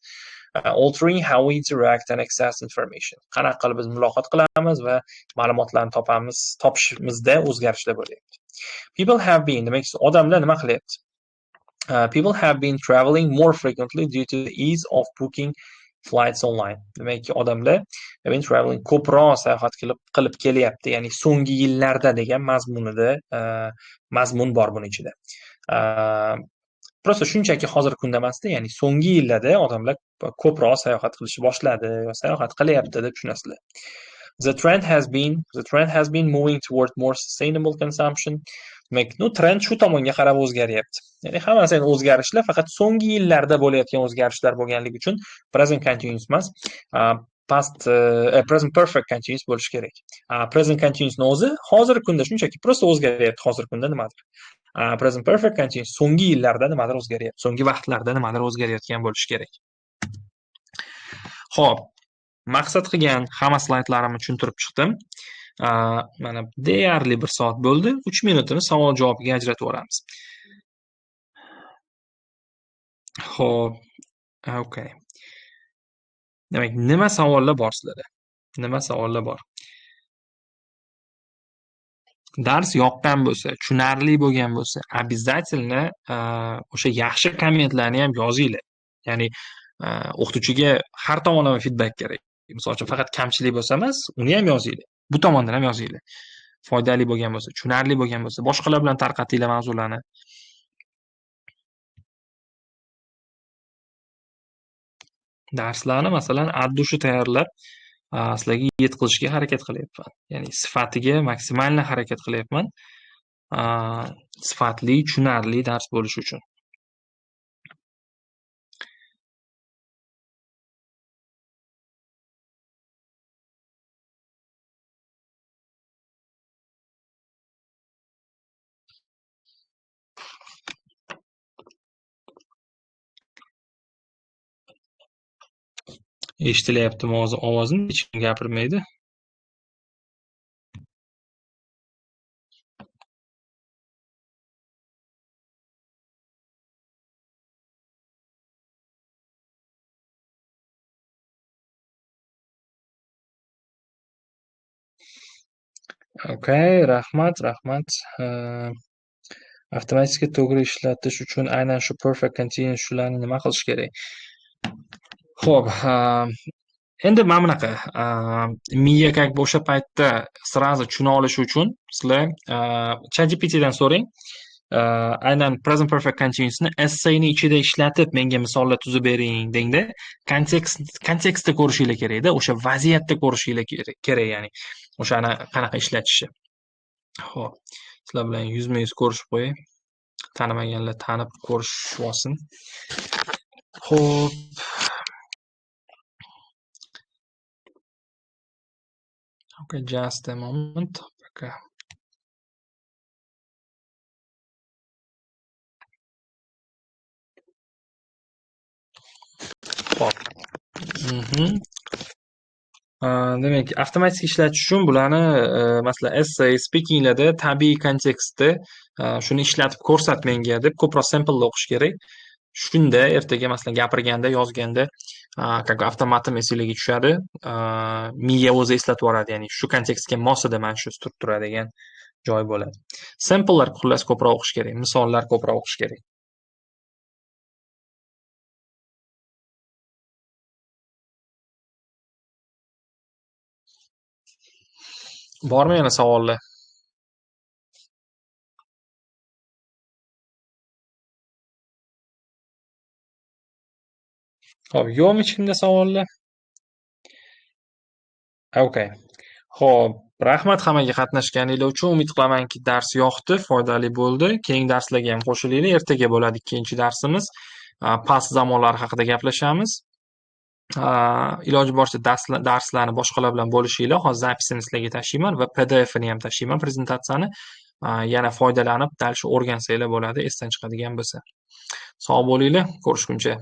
Altering how we interact and access information. Qanaqa qilib biz muloqot qilamiz va ma'lumotlarni topamiz, topishimizda o'zgarishlar bo'lyapti. People have been, demak, odamlar nima qilyapti? People have been traveling more frequently due to the ease of booking flights online. Demak, odamlar have been traveling, ko'proq sayohat qilib kelyapti. Ya'ni so'nggi yillarda degan mazmunida mazmun bor buni ichida. Просто shunchaki hozirgi kunda emasda, ya'ni so'nggi yillarda odamlar ko'proq sayohat qilishni boshladi va sayohat qilyapti deb tushunasizlar. The trend has been moving toward more sustainable consumption. Demak, no, trend shu tomonga qarab o'zgaryapti. Ya'ni hammasi endi o'zgarishlar faqat so'nggi yillarda bo'layotgan o'zgarishlar bo'lganligi uchun present continuous emas, past present perfect continuous bo'lishi kerak. Present continuousni o'zi hozirgi kunda shunchaki просто o'zgaryapti, hozirgi kunda nimadir. Present perfect continuous so'nggi yillarda nimadir o'zgaryapti, so'nggi vaqtlarda nimadir o'zgarayotgan bo'lishi kerak. Xo'p, maqsad qilgan hamma slaydlarimni tushuntirib chiqdim. Mana deyarli 1 soat bo'ldi. 3 minutini savol javobga ajratib yuboramiz. Xo'p, okay. Demak, nima savollar bor sizlarda? Nima savollar bor? Dars yoqqan bo'lsa, tushunarli bo'lgan bo'lsa, обязательно o'sha yaxshi kommentlarni ham yozinglar. Ya'ni o'qituvchiga har tomonlama feedback kerak. Misol uchun, faqat kamchilik bo'lsa emas, uni ham yozinglar. Bu tomondan ham yozinglar. Foydali bo'lgan bo'lsa, tushunarli bo'lgan bo'lsa, boshqalar bilan tarqatinglar mavzularni. Darslarni, masalan, от души tayyorlab, sizlarga yetkazishga harakat qilyapman. Ya'ni sifatiga maksimalni harakat qilyapman. Sifatli, tushunarli dars bo'lishi uchun. Eshitilyaptimi ovozim? Hech kim gapirmaydi. Okay, rahmat, rahmat. Avtomatik to'g'ri ishlatish uchun aynan shu perfect continuous shularni nima qilish kerak? Xo'p, endi mana bunaqa miya как бы o'sha paytda сразу tushuna olishi uchun sizlar ChatGPTdan so'rang. Aynan present perfect continuousni essayni ichida ishlatib menga misollar tuzib bering dengda, kontekstda ko'rishinglar kerakda, o'sha vaziyatda ko'rishinglar kerak, ya'ni o'shani qanaqa ishlatishi. Xo'p, sizlar bilan yuzma-yuz ko'rishib qo'yay. Tanimaganlar tanib ko'rishib olsin. Xo'p. Okay, just a moment. Пока. Xo'p. Demak, avtomatik ishlatish uchun bularni, masalan, essay, speakinglarda tabiiy kontekstda shuni ishlatib ko'rsat menga deb ko'proq sample o'qish kerak. Shunda ertaga, masalan, gapirganda, yozganda как avtomatim esingizga tushadi. Miya o'zi eslatib yuboradi, ya'ni shu kontekstga mosida mana shu struktura degan joy bo'ladi. Samplelar xullas ko'proq o'qish kerak, misollar ko'proq o'qish kerak. Bormi yana savollar? Xo'p, yo'qmi hech kimda savollar? Okay. Xo'p, rahmat hammaga qatnashganinglar uchun. Umid qilamanki, dars yoqdi, foydali bo'ldi. Keyingi darslarga ham qo'shilinglar. Ertaga bo'ladi ikkinchi darsimiz. Past zamonlar haqida gaplashamiz. Iloji boricha darslarni boshqalar bilan bo'lishinglar. Hozir zapisini sizlarga tashlayman va PDF-ini ham tashlayman, prezentatsiyani. Yana foydalanib, dальше o'rgansanglar bo'ladi, esdan chiqadigan bo'lsa. Sog' bo'linglar, ko'rishguncha.